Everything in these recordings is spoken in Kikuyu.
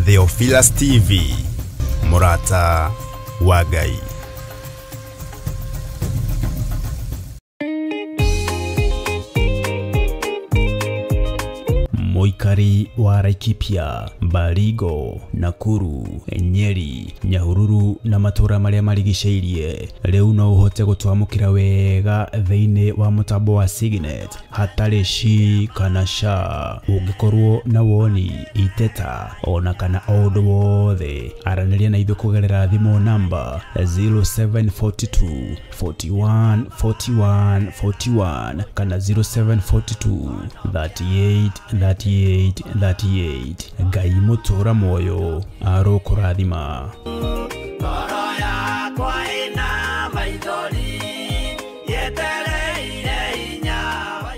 Theophilus TV, Mũrata wa Ngai. Mũikari wa Laikipia, Baringo, Nakuru, Nyeri, Nyahururu na matũra marĩa marigicĩirie rĩu no ũhote gũtwamũkĩra wega thĩinĩ wa mũtambo wa Signet hatarĩ shi kana sha. Ũngĩkorwo na woni, iteta ona kana o ũndũ wothe, aranĩria na ithuĩ kũgerera thimũ namba 0742 41 41 41 kana 0742 38 38 38. Ngai mũtũra muoyo arokũrathima. Ngoro yakwa ĩna maithori yetereire hinya wa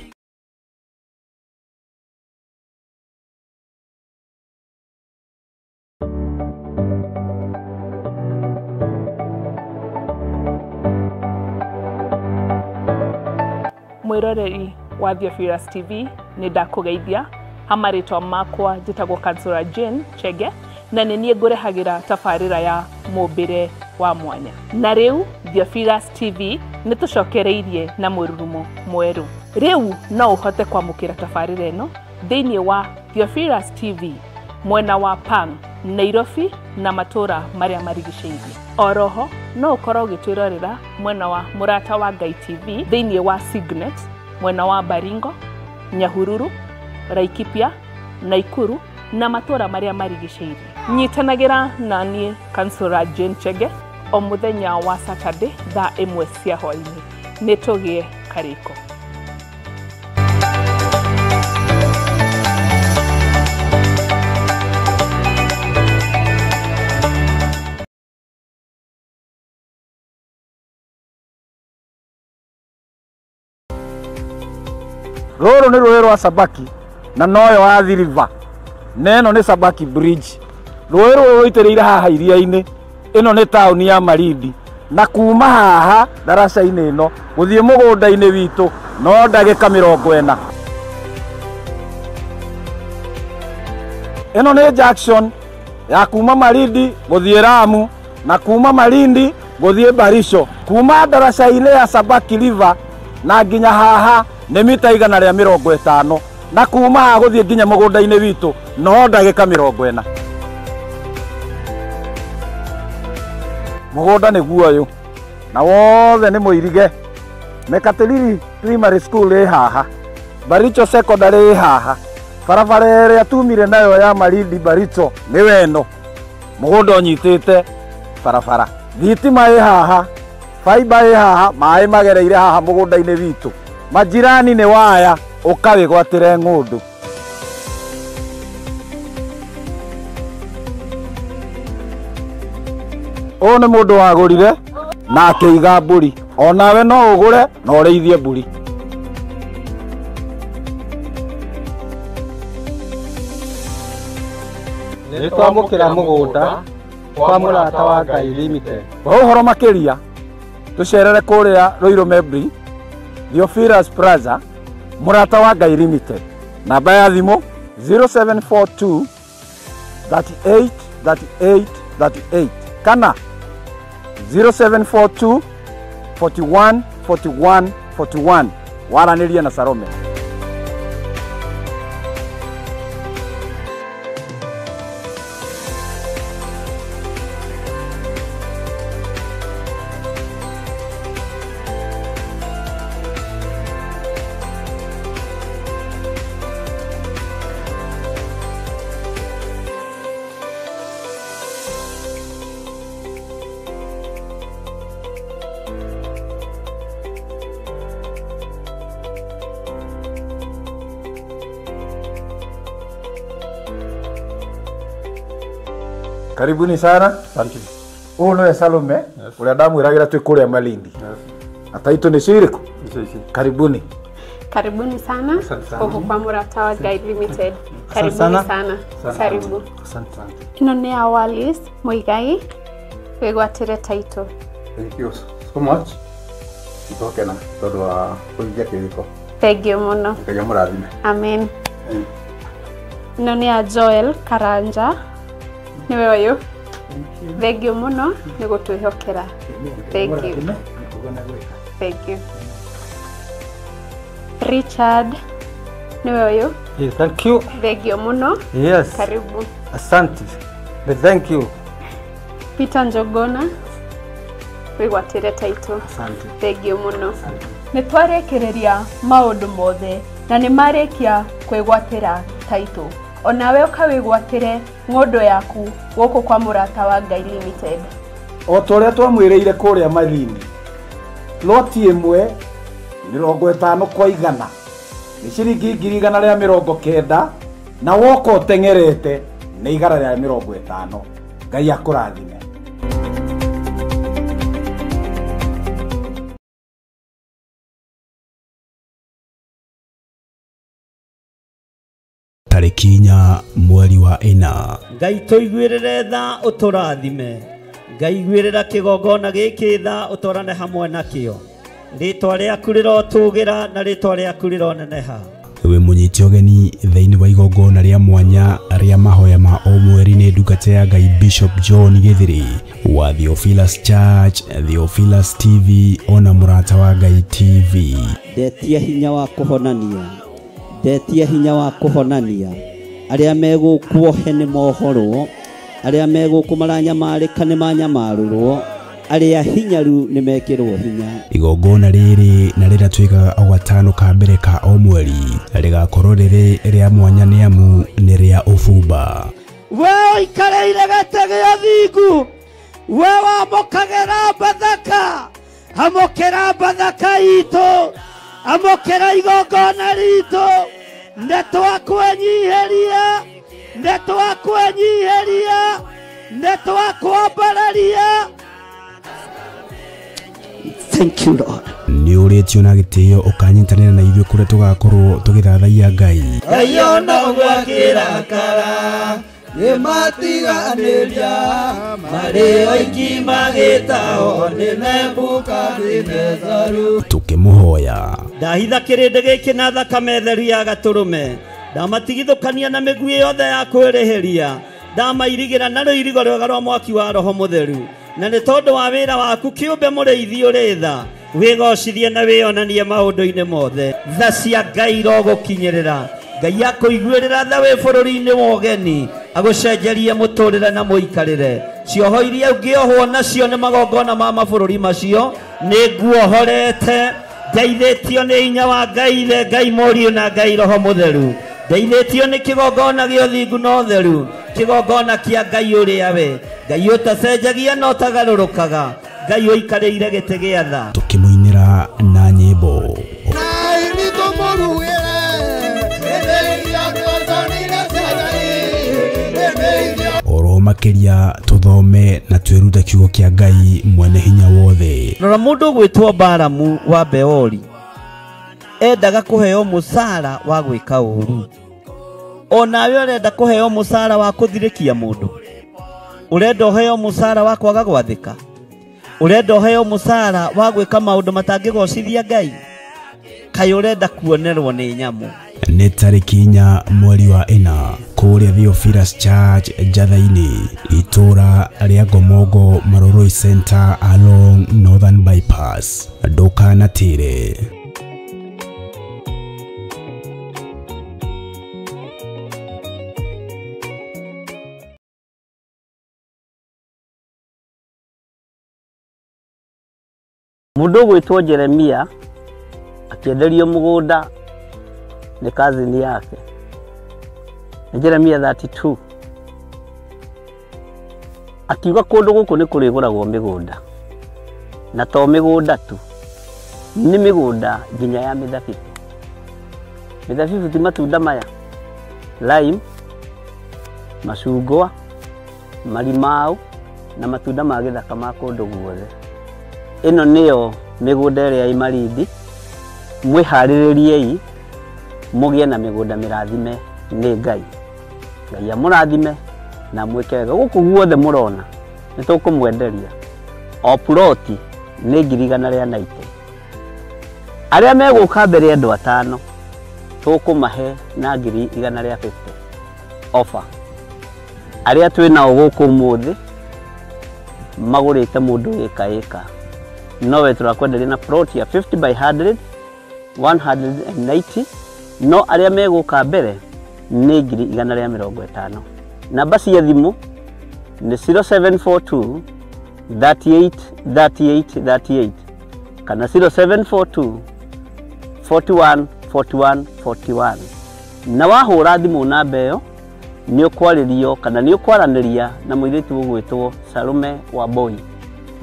Mwiroreri wa Theophilus TV, nĩ ndakũgeithia. Hamarĩtwa makwa njĩtagwo Kansura Jane Chege, na nĩ niĩ ngũrehagĩra tabarĩra ya mũmbĩre wa mwanya. Na rĩu Theophilus TV nĩ tũcokereirie na mũrurumo mwerũ. Rĩu no ũhote kwamũkĩra tabarĩra ĩno thĩinĩ wa Theophilus TV mwena wa Pang, Nairobi na matũra marĩa marigicĩirie. Oroho no ũkorwo ũgĩtwĩrorera mwena wa Mũrata wa Ngai TV thĩinĩ wa Signet mwena wa Baringo, Nyahururu, Laikipia, Naikuru na matũra marĩa marigicĩirie. Nyitanagĩra na niĩ Kansura Jane Chege o mũthenya wa Saturday thaa 1 cia hwaĩ-inĩ. Nĩ tũgĩe karĩko. Rũrũ nĩ rũĩ rwa Sabaki na noyo Athi River, na ĩno nĩ Sabaki Bridge. Rũĩ rũrũ rũitĩrĩire haha iria-inĩ. Ĩno nĩ taũni ya Malindi, na kuma haha ndaraca-inĩ ĩno gũthiĩ mũgũnda-inĩ witũ no ndagĩka 40. Ĩno nĩ junction ya kuma Malindi gũthiĩ Lamu na kuma Malindi gũthiĩ Barisho. Kuma ndaraca-inĩ ya Sabaki River na nginya haha nĩ mita 150, na kuma haha gũthiĩ nginya mũgũnda-inĩ witũ no ndagĩka 40. Mũgũnda nĩguo ũyũ na wothe nĩ mũirige. Mekatilili Primary School ĩ haha, Baricho Secondary ĩ haha, barabara ĩrĩa tumire nayo ya Malindi Baricho nĩwe ĩno. Mũgũnda ũnyitĩte barabara, thitima ĩ haha, fiber ĩ haha, maĩ magereire haha mũgũnda-inĩ witũ. Majirani nĩ waya, ũkawĩgwatĩre ng'ũndũ. Ũyũ nĩ mũndũ wagũrire na akĩiga mbũri. Onawe no ũgũre na ũrĩithie mbũri. Nĩ twamũkĩra mũgũnda kwa Mũrata wa Ngai Limited. Kwa ũhoro makĩria tũcerere kũrĩa Ruiru Membri, Theophilus Plaza, Mũrata wa Ngai Limited. Namba ya thimũ 0742 38 38 38 kana 0742 41 41 41. Waranĩria na Salome. Karibuni sana. Asante. Ũyũ nĩwe Salome, ũrĩa ndamwĩragĩra twĩ kũrĩa Malindi. Na taitũ nĩ cirĩkũ? Karibuni. Karibuni sana Asante sana. huku kwa Mũrata wa Ngai Limited. Karibuni sana. sana. Karibu. Asante sana. Ĩno nĩ ya Wallis Muigai, wĩgwatĩre title. Thank you so much. Nĩtwakena tondũ wa kũhingia kĩrĩko. Thank you mũno. Ngai amũrathime. Amen. Ĩno nĩ ya Joel Karanja, Nĩwe ũyũ. Thengiũ mũno nĩ gũtwĩhokera. Thank you. Thank you. Richard nĩwe ũyũ. Yes, thank you. Thengiũ mũno. Yes. Karibu. Asante. But thank you. Peter Njogona wĩgwatĩre taitũ. Asante. Thengiũ mũno. Nĩ twarĩkĩrĩria maũndũ mothe na nĩ marĩkia kwĩgwatĩra taitũ. Onawe ũkawĩgwatĩre ng'ũndũ yaku gũkũ kwa Mũrata wa Ngai Limited. O ta ũrĩa twamwĩrĩire kũrĩa Malindi, loti ĩmwe 50 kwa 100 nĩ ciringi 190,000 na woka ũteng'erete nĩ 150. Ngai akũrathime. Tarĩki 4 mweri wa 4. Ngai tũiguĩrĩre tha ũtũrathime. Ngai iguĩrĩra kĩgongona gĩkĩ tha ũtwarane hamwe nakĩo. Rĩtwa rĩaku rĩrotũgĩra na rĩtwa rĩaku rĩroneneha. Wĩ mũnyite ũgeni thĩinĩ wa igongona rĩa mwanya rĩa mahoya ma o mweri nĩ ndungata ya Ngai Bishop John Githiri wa Theophilus Church, Theophilus TV ona Mũrata wa Ngai TV. Ndetia hinya wa kũhonania, ndetia hinya wa kũhonania. Arĩa megũkuohe nĩ mohorwo, arĩa megũkũ maranyamarĩka nĩ manyamarũrwo, arĩa hinyaru nĩ mekĩrwo hinya. Igongona rĩrĩ na rĩrĩa twĩkaga o gatano ka mbere ka o mweri rĩgakorwo rĩrĩ rĩa mwanya nĩ amu nĩ rĩa ũbumba. We ũikarĩire gĩtĩ gĩa thingu, we wamũkagĩra Bathaka, amũkĩra Bathaka itũ, amũkĩra igongona ritũ. Nĩ twakwenyiheria, nĩ twakwenyiheria, nĩ twakwambararia. Thank you, Lord. Nĩ ũrĩtio na gĩtĩo ũkanyitanĩra na ithuĩ kũrĩa tũgakorwo tũgĩthathaiya Ngai. Ngai ona ũguo akĩrakara nĩmatiganĩria marĩ oiki magĩtahwo nĩ Nebukadinezaru. Tũkĩmũhoya. Ndahitha kĩrĩndĩ gĩkĩ na thakame theru ya gatũrũme, ndamatigithũkania na mĩguĩ yothe ya kwĩrĩhĩria, ndamairigĩra na rũirigo rwega rwa mwaki wa Roho Mũtheru. Na nĩ tondũ wa wĩra waku kĩũmbe mũrĩithi ũrĩ tha, wĩgocithie na wĩonanie maũndũ-inĩ mothe. Tha cia Ngai irogũkinyĩrĩra. Ngai akũiguĩrĩra tha wĩ bũrũri-inĩ wa ũgeni, agũcenjerie mũtũrĩre na mũikarĩre. Cioho iria ũngĩohwo nacio nĩ magongona ma mabũrũri macio, nĩ nguohorete. Ndeithĩtio nĩ hinya wa Ngai Ithe, Ngai Mũriũ na Ngai Roho Mũtheru. Ndeithĩtio nĩ kĩgongona gĩa ũthingu na ũtheru, kĩgongona kĩa Ngai ũrĩa we Ngai ũtacenjagia na ũtagarũrũkaga, Ngai ũikarĩire gĩtĩ gĩa tha. Tũkĩmũinĩra na nyĩmbo. Oro makĩria tũthome na twĩrute kiugo kĩa Ngai mwene hinya wothe. Rora mũndũ ũgwĩtwo Balamu wa Beori endaga kũheo mũcara wa gwĩka ũru. Onawe ũrenda kũheo mũcara wa kũthirĩkia mũndũ, ũrenda ũheo mũcara wa kwaga gwathĩka, ũrenda ũheo mũcara wa gwĩka maũndũ matangĩgocithia Ngai, kaĩ ũrenda kuonerwo nĩ nyamũ. Nĩ tarĩki 4 mweri wa 4 kũrĩa Theophilus Church Njatha-inĩ, itũra rĩa Ngomongo Maroroi Center along Northern Bypass. Ndũkanatĩre. Mũndũ ũgwĩtwo Jeremia akĩenderio mũgũnda nĩ kazini yake. Nĩ Jeremia 32. Akiuga kũndũ gũkũ nĩ kũrĩgũragwo mĩgũnda, na to mĩgũnda tu, nĩ mĩgũnda nginya ya mĩthabibũ. Mĩthabibũ ti matunda maya, lime, macungwa, marimau na matunda ma gĩthaka ma kũndũ guothe. Ĩno nĩyo mĩgũnda ĩrĩa ĩ Malindi. Mwĩharĩrĩriei mũgĩe na mĩgũnda mĩrathime nĩ Ngai. Ngai amũrathime na mwĩke wega. Gũkũ guothe mũrona nĩ tũkũmwenderia o ploti nĩ 190,000. Arĩa megũka mbere andũ 5 tũkũmahe na 150,000 offer. Arĩa twĩ nao gũkũ ũmũthĩ magũrĩte mũndũ ĩka ĩka, nowe tũrakwenderia na plot ya 50 by 100 190, no arĩa megũka mbere nĩ 150,000. Namba cia thimũ nĩ 0742 38 38 38 kana 0742 41 41 41. Na wahũra thimũ namba ĩyo nĩ ũkwarĩrio kana nĩ ũkwaranĩria na mũirĩtu ũgwĩtwo Salome Wambui.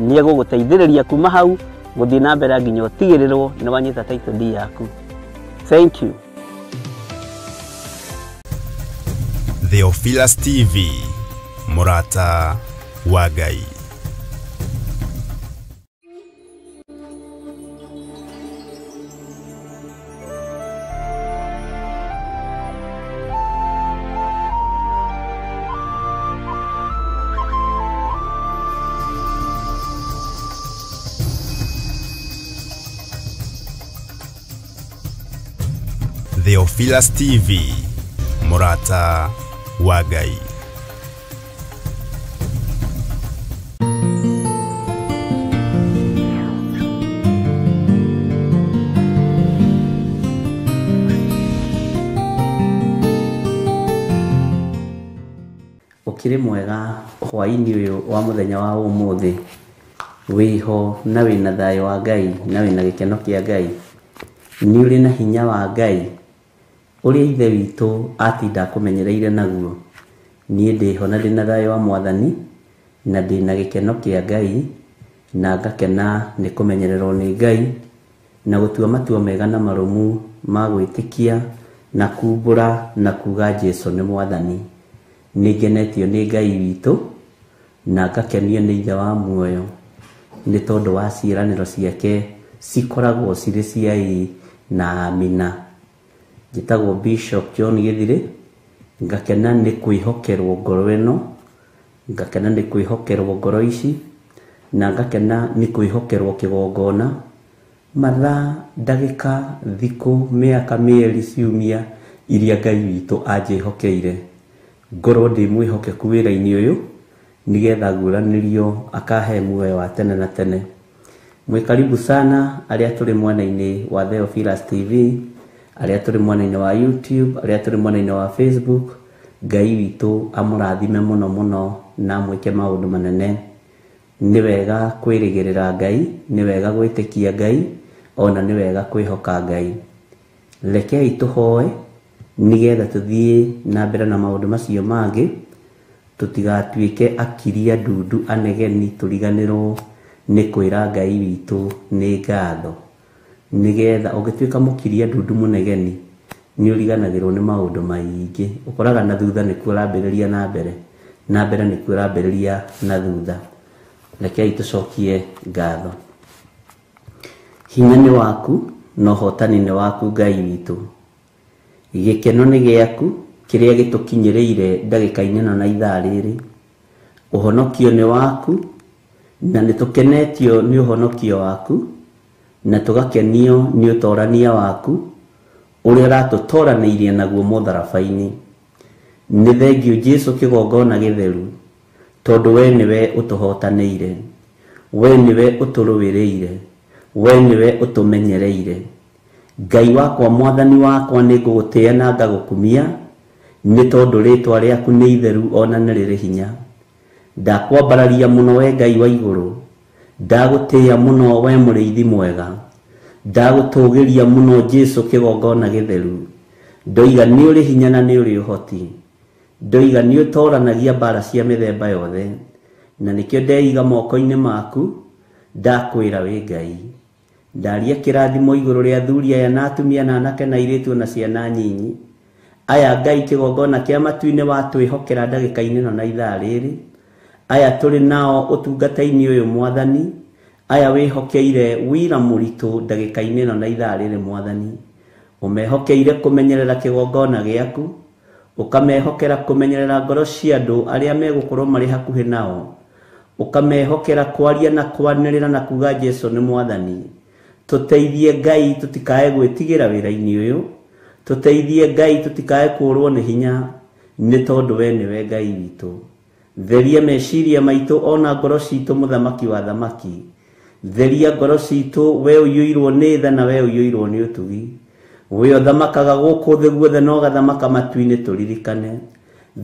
Nĩ egũgũteithĩrĩria kuma hau gũthiĩ na mbere nginya ũtigĩrĩrwo nĩ wanyita title deed yaku. Thank you. Theophilus TV, Murata wa Ngai. Theophilus TV, Murata wa Ngai. Ũkĩrĩ mwega hwaĩ-inĩ ũyũ wa mũthenya wa ũmũthĩ, wĩho na wĩna thayũ wa Ngai na wĩna gĩkeno kĩa Ngai, nĩ ũrĩ na hinya wa Ngai ũrĩa Ithe witũ atinda akũmenyereire naguo. Niĩ ndĩho na ndĩna thayũ wa Mwathani na ndĩna gĩkeno kĩa Ngai na ngakena nĩ kũmenyererwo nĩ Ngai na gũtua matua mega na marũmu ma gwĩtĩkia na kumbũra na kuga Jesũ nĩ Mwathani. Nĩ ngenetio nĩ Ngai witũ na ngakenio nĩ Ithe wa muoyo nĩ tondũ wa ciĩranĩro ciake cikoragwo cirĩ cia ĩĩ na amina. Njĩtagwo Bishop John Gĩthirĩ, ngakena nĩ kwĩhokerwo ngoro ĩno, ngakena nĩ kwĩhokerwo ngoro ici, na ngakena nĩ kwĩhokerwo kĩgongona mathaa, ndagĩka, thikũ, mĩaka, mĩeri, ciumia iria Ngai witũ anjĩhokeire. Ngorwo ndĩ mwĩhokeku wĩra-inĩ ũyũ nĩgetha nguranĩrio akahe muoyo wa tene na tene. Mwĩ karibu sana arĩa tũrĩ mwena-inĩ wa Theophilus TV, arĩa tũrĩ mwena-inĩ wa YouTube, arĩa tũrĩ mwena-inĩ wa Facebook. Ngai witũ amũrathime mũno mũno na amwĩke maũndũ manene. Nĩ wega kwĩrĩgĩrĩra Ngai, nĩ wega gwĩtĩkia Ngai, ona nĩ wega kwĩhoka Ngai. Rekei tũhoe nĩgetha tũthiĩ na mbere na maũndũ macio mangĩ, tũtigatuĩke akiria ndundu anegeni tũriganĩrwo nĩ kwĩra Ngai witũ nĩ ngatho. Nĩgetha ũngĩtuĩka mũkiria ndundu mũnegeni nĩ ũriganagĩrwo nĩ maũndũ maingĩ, ũkoraga na thutha nĩkuo ũrambĩrĩria na mbere, na mbere nĩkuo ũrambĩrĩria na thutha. Rekei tũcokie ngatho. Hinya nĩ waku na ũhotani nĩ waku Ngai witũ. Gĩkeno nĩ gĩaku kĩrĩa gĩtũkinyĩrĩire ndagĩka-inĩ ĩno na ithaa rĩrĩ. Ũhonokio nĩ waku na nĩ tũkenetio nĩ ũhonokio waku na tũgakenio nĩ ũtorania waku ũrĩa ũratũtoranĩirie naguo mũtharaba-inĩ. Nĩ thengio Jesũ kĩgongona gĩtheru, tondũ we nĩwe ũtũhotanĩire, we nĩwe ũtũrũĩrĩire, we nĩwe ũtũmenyereire. Ngai wakwa, Mwathani wakwa, nĩ ngũgũtĩĩa na ngagũkumia nĩ tondũ rĩtwa rĩaku nĩ itheru ona nĩ rĩrĩ hinya. Ndakwambararia mũno we Ngai wa igũrũ, ndagũtĩĩa mũno we mũrĩithi mwega, ndagũtũgĩria mũno Jesũ kĩgongona gĩtheru. Ndoiga nĩ ũrĩ hinya na nĩ ũrĩ ũhoti, ndoiga nĩ ũtoranagia mbara cia mĩthemba yothe, na nĩkĩo ndeiga moko-inĩ maku, ndakwĩra wĩ Ngai. Ndaria kĩrathimo igũrũ rĩa athuri aya na atumia na anake na airĩtu na ciana nyinyi. Aya Ngai kĩgongona kĩa matu-inĩ watwĩhokera ndagĩka-inĩ ĩno na ithaa rĩrĩ. Aya tũrĩ nao ũtungata-inĩ ũyũ Mwathani, aya wĩhokeire wĩra mũritũ ndagĩka-inĩ ĩno na ithaa rĩrĩ Mwathani. Ũmehokeire kũmenyerera kĩgongona gĩaku, ũkamehokera kũmenyerera ngoro cia andũ arĩa megũkorwo marĩ hakuhĩ nao, ũkamehokera kwaria na kwanĩrĩra na kuga Jesũ nĩ Mwathani. Tũteithie Ngai tũtikae gwĩtigĩra wĩra-inĩ ũyũ, tũteithie Ngai tũtikae kũũrwo nĩ hinya, nĩ tondũ we nĩwe Ngai witũ. Theria meciria maitũ ona ngoro citũ mũthamaki wa thamaki. Theria ngoro citũ we ũiyũirwo nĩ tha na we ũiyũirwo nĩ ũtugi. We ũthamakaga gũkũ thĩ guothe na ũgathamaka matu-inĩ tũririkane.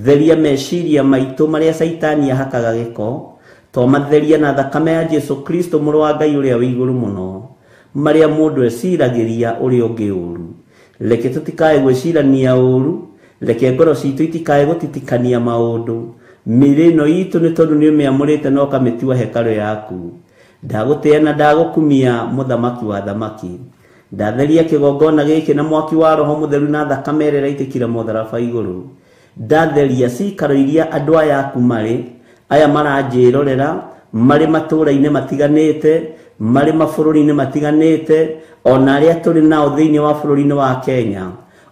Theria meciria maitũ marĩa Caitani ahakaga gĩko, twamatheria na thakame ya Jesu Kristo mũrũ wa Ngai ũrĩa wĩ igũrũ mũno, marĩa mũndũ eciragĩria ũrĩa ũngĩ ũru. Reke tũtikae gwĩcirania ũru, reke ngoro citũ itikae gũtitikania maũndũ. Mĩĩrĩ ĩno itũ nĩ tondũ nĩ ũmĩamũrĩte na ũkamĩtua hekarũ yaku. Ndagũtĩĩa na ndagũkumia mũthamaki wa thamaki. Ndatheria kĩgongona gĩkĩ na mwaki wa Roho Mũtheru na thakame ĩrĩa ĩraitĩkire mũtharaba igũrũ. Ndatheria cikaro iria andũ aya aku marĩ, aya maranjĩrorera, marĩ matũũra-inĩ matiganĩte, marĩ mabũrũri-inĩ matiganĩte, ona arĩa tũrĩ nao thĩinĩ wa bũrũri-inĩ wa Kenya,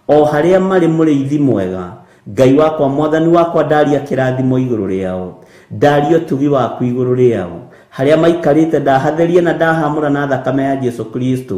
o harĩa marĩ mũrĩithi mwega. Ngai wakwa mwathani wakwa, ndaria kĩrathimo igũrũ rĩao, ndaria ũtugi waku igũrũ rĩao, harĩa maikarĩte ndahatheria na ndahamũra na thakame ya Jesu Kristo,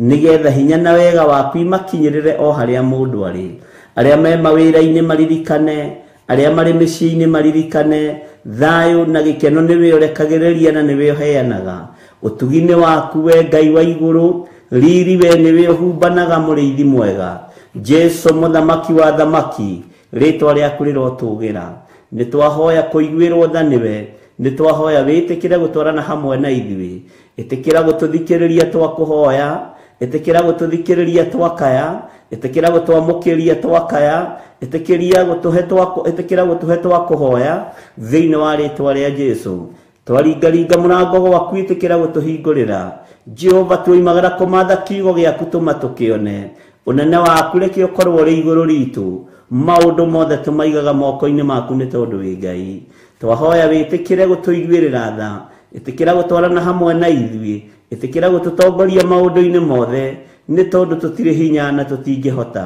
nĩgetha hinya na wega waku imakinyĩrĩre o harĩa mũndũ arĩ. Arĩa me mawĩra-inĩ maririkane, arĩa marĩ mĩciĩ-inĩ maririkane, thayũ na gĩkeno nĩwe ũrekagĩrĩria na nĩwe ũheanaga. Ũtugi-inĩ waku we Ngai wa igũrũ, riri we nĩwe ũhumbanaga mũrĩithi mwega. Jesu mũthamaki wa thamaki, rĩtwa rĩaku rĩrotũgĩra. Nĩtwahoya kũiguĩrwo tha nĩwe, nĩtwahoya wĩtĩkĩre gũtwarana hamwe na ithuĩ. Ĩtĩkĩra gũtũthikĩrĩria twakũhoya, ĩtĩkĩra gũtũthikĩrĩria twakaya, ĩtĩkĩra gũtwamũkĩria twakaya, ĩtĩkĩria gũtũhe ĩtĩkĩra gũtũhe twakũhoya thĩinĩ wa rĩtwa rĩa Jesu. Twaringaringa mũrango gwaku, ĩtĩkĩra gũtũhingũrĩra. Jehova, tuoimagara kũmatha kiugo gĩaku tũma tũkĩone. Ũnene waku reke ũkorwo ũrĩ igũrũ ritũ. Maũndũ mothe tũmaigaga moko-inĩ maku nĩ tondũ wĩ Ngai. Twahoya wĩtĩkĩre gũtũiguĩrĩra tha, ĩtĩkĩra gũtwarana hamwe na ithuĩ, ĩtĩkĩra gũtũtongoria maũndũ-inĩ mothe, nĩ tondũ tũtirĩ hinya na tũtingĩhota.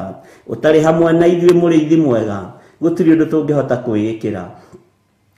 Ũtarĩ hamwe na ithuĩ mũrĩithi mwega, gũtirĩ ũndũ tũngĩhota kwĩĩkĩra.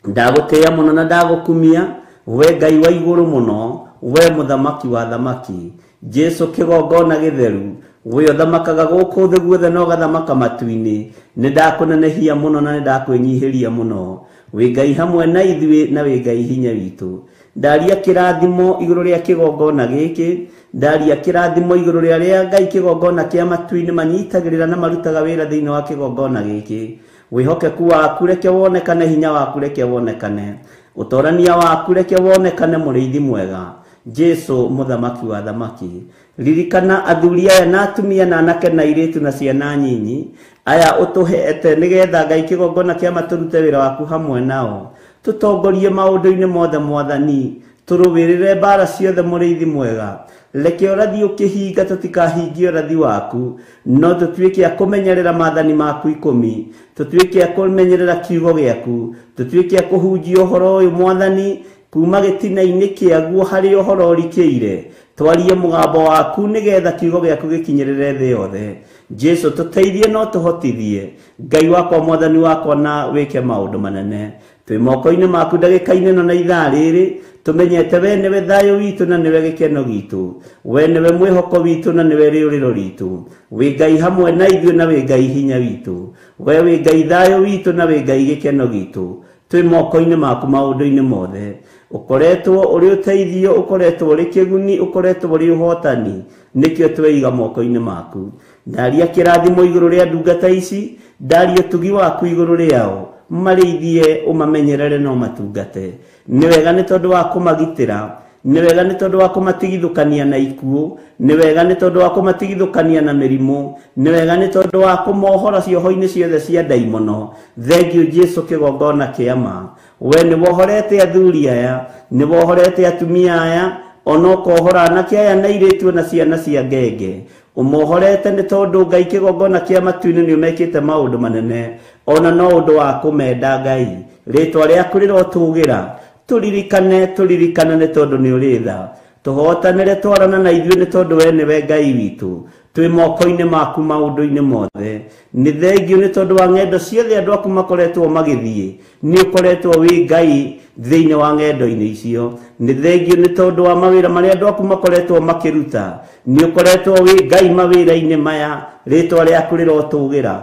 Ndagũtĩĩa mũno na ndagũkumia, we Ngai wa igũrũ mũno, we mũthamaki wa thamaki. Jesu kĩgongona gĩtheru, we ũthamakaga gũkũ thĩ guothe na ũgathamaka matu-inĩ. Nĩ ndakũnenehia mũno na nĩ ndakwĩnyihĩria mũno. Wĩ Ngai hamwe na ithuĩ na wĩ Ngai hinya witũ. Ndaria kĩrathimo igũrũ rĩa kĩgongona gĩkĩ, ndaria kĩrathimo igũrũ rĩa arĩa Ngai kĩgongona kĩa matu-inĩ manyitagĩrĩra na marutaga wĩra thĩinĩ wa kĩgongona gĩkĩ. Wĩhokeku waku reke wonekane, hinya waku reke wonekane, ũtorania waku reke wonekane, mũrĩithi mwega. Jesu mũthamaki wa thamaki. Ririkana athuri aya na atumia na anake na airĩtu na ciana nyinyi aya ũtũhete, nĩgetha Ngai kĩgongona kĩa matũrute wĩra waku hamwe nao. Tũtongorie maũndũ-inĩ mothe mwathani, tũrũĩrĩre mbara ciothe mũrĩithi mwega. Reke ũrathi ũkĩhinga tũtikahingie ũrathi waku, no tũtuĩke a kũmenyerera maathani maku 10, tũtuĩke a kũmenyerera kiugo gĩaku, tũtuĩke a kũhunjia ũhoro ũyũ mwathani kuma gĩtina-inĩ kĩaguo harĩa ũhoro ũrikĩire. Twarie mũgambo waku nĩgetha kiugo gĩaku gĩkinyĩrĩre thĩ yothe. Jesu tũteithie no tũhotithie. Ngai wakwa mwathani wakwa, na wĩke maũndũ manene. Twĩ moko-inĩ maku ndagĩka-inĩ ĩno na ithaa rĩrĩ, tũmenyete we nĩwe thayũ witũ na nĩwe gĩkeno gitũ, we nĩwe mwĩhoko witũ na nĩwe rĩũrĩro ritũ. Wĩ Ngai hamwe na ithuĩ na wĩ Ngai hinya witũ, we wĩ Ngai thayũ witũ na wĩ Ngai gĩkeno gitũ. Twĩ moko-inĩ maku maũndũ-inĩ mothe. Ũkoretwo ũrĩ ũteithio, ũkoretwo ũrĩ kĩguni, ũkoretwo ũrĩ ũhotani, nĩkĩo tweiga moko-inĩ maku. Ndaria kĩrathimo igũrũ rĩa ndungata ici, ndaria ũtugi waku igũrũ rĩao, marĩithie ũmamenyerere na ũmatungate. Nĩ wega nĩ tondũ wa kũmagitĩra, nĩ wega nĩ tondũ wa kũmatigithũkania na ikuũ, nĩ wega nĩ tondũ wa kũmatigithũkania na mĩrimũ, nĩ wega nĩ tondũ wa kũmohora cioho-inĩ ciothe cia ndaimono. Thengiũ Jesu kĩgongona kĩa ma. We nĩ wohorete athuri aya, nĩ wohorete atumia aya, ona ũkohora anake aya na airĩtu na ciana cia ngenge. Ũmohorete nĩ tondũ Ngai kĩgongona kĩa matu-inĩ nĩ ũmekĩte maũndũ manene, ona no ũndũ wa kũmenda Ngai. Rĩtwa rĩaku rĩrotũgĩra. Tũririkane, tũririkane nĩ tondũ nĩ ũrĩ tha. Tũhotanĩre twarana na ithuĩ nĩ tondũ we nĩwe Ngai witũ. Twĩ moko-inĩ maku maũndũ-inĩ mothe. Nĩ thengiũ nĩ tondũ wa ng'endo ciothe andũ aku makoretwo magĩthiĩ. Nĩ ũkoretwo wĩ Ngai thĩinĩ wa ng'endo-inĩ icio. Nĩ thengiũ nĩ tondũ wa mawĩra marĩa andũ aku makoretwo makĩruta. Nĩ ũkoretwo wĩ Ngai mawĩra-inĩ maya. Rĩtwa rĩaku rĩrotũgĩra.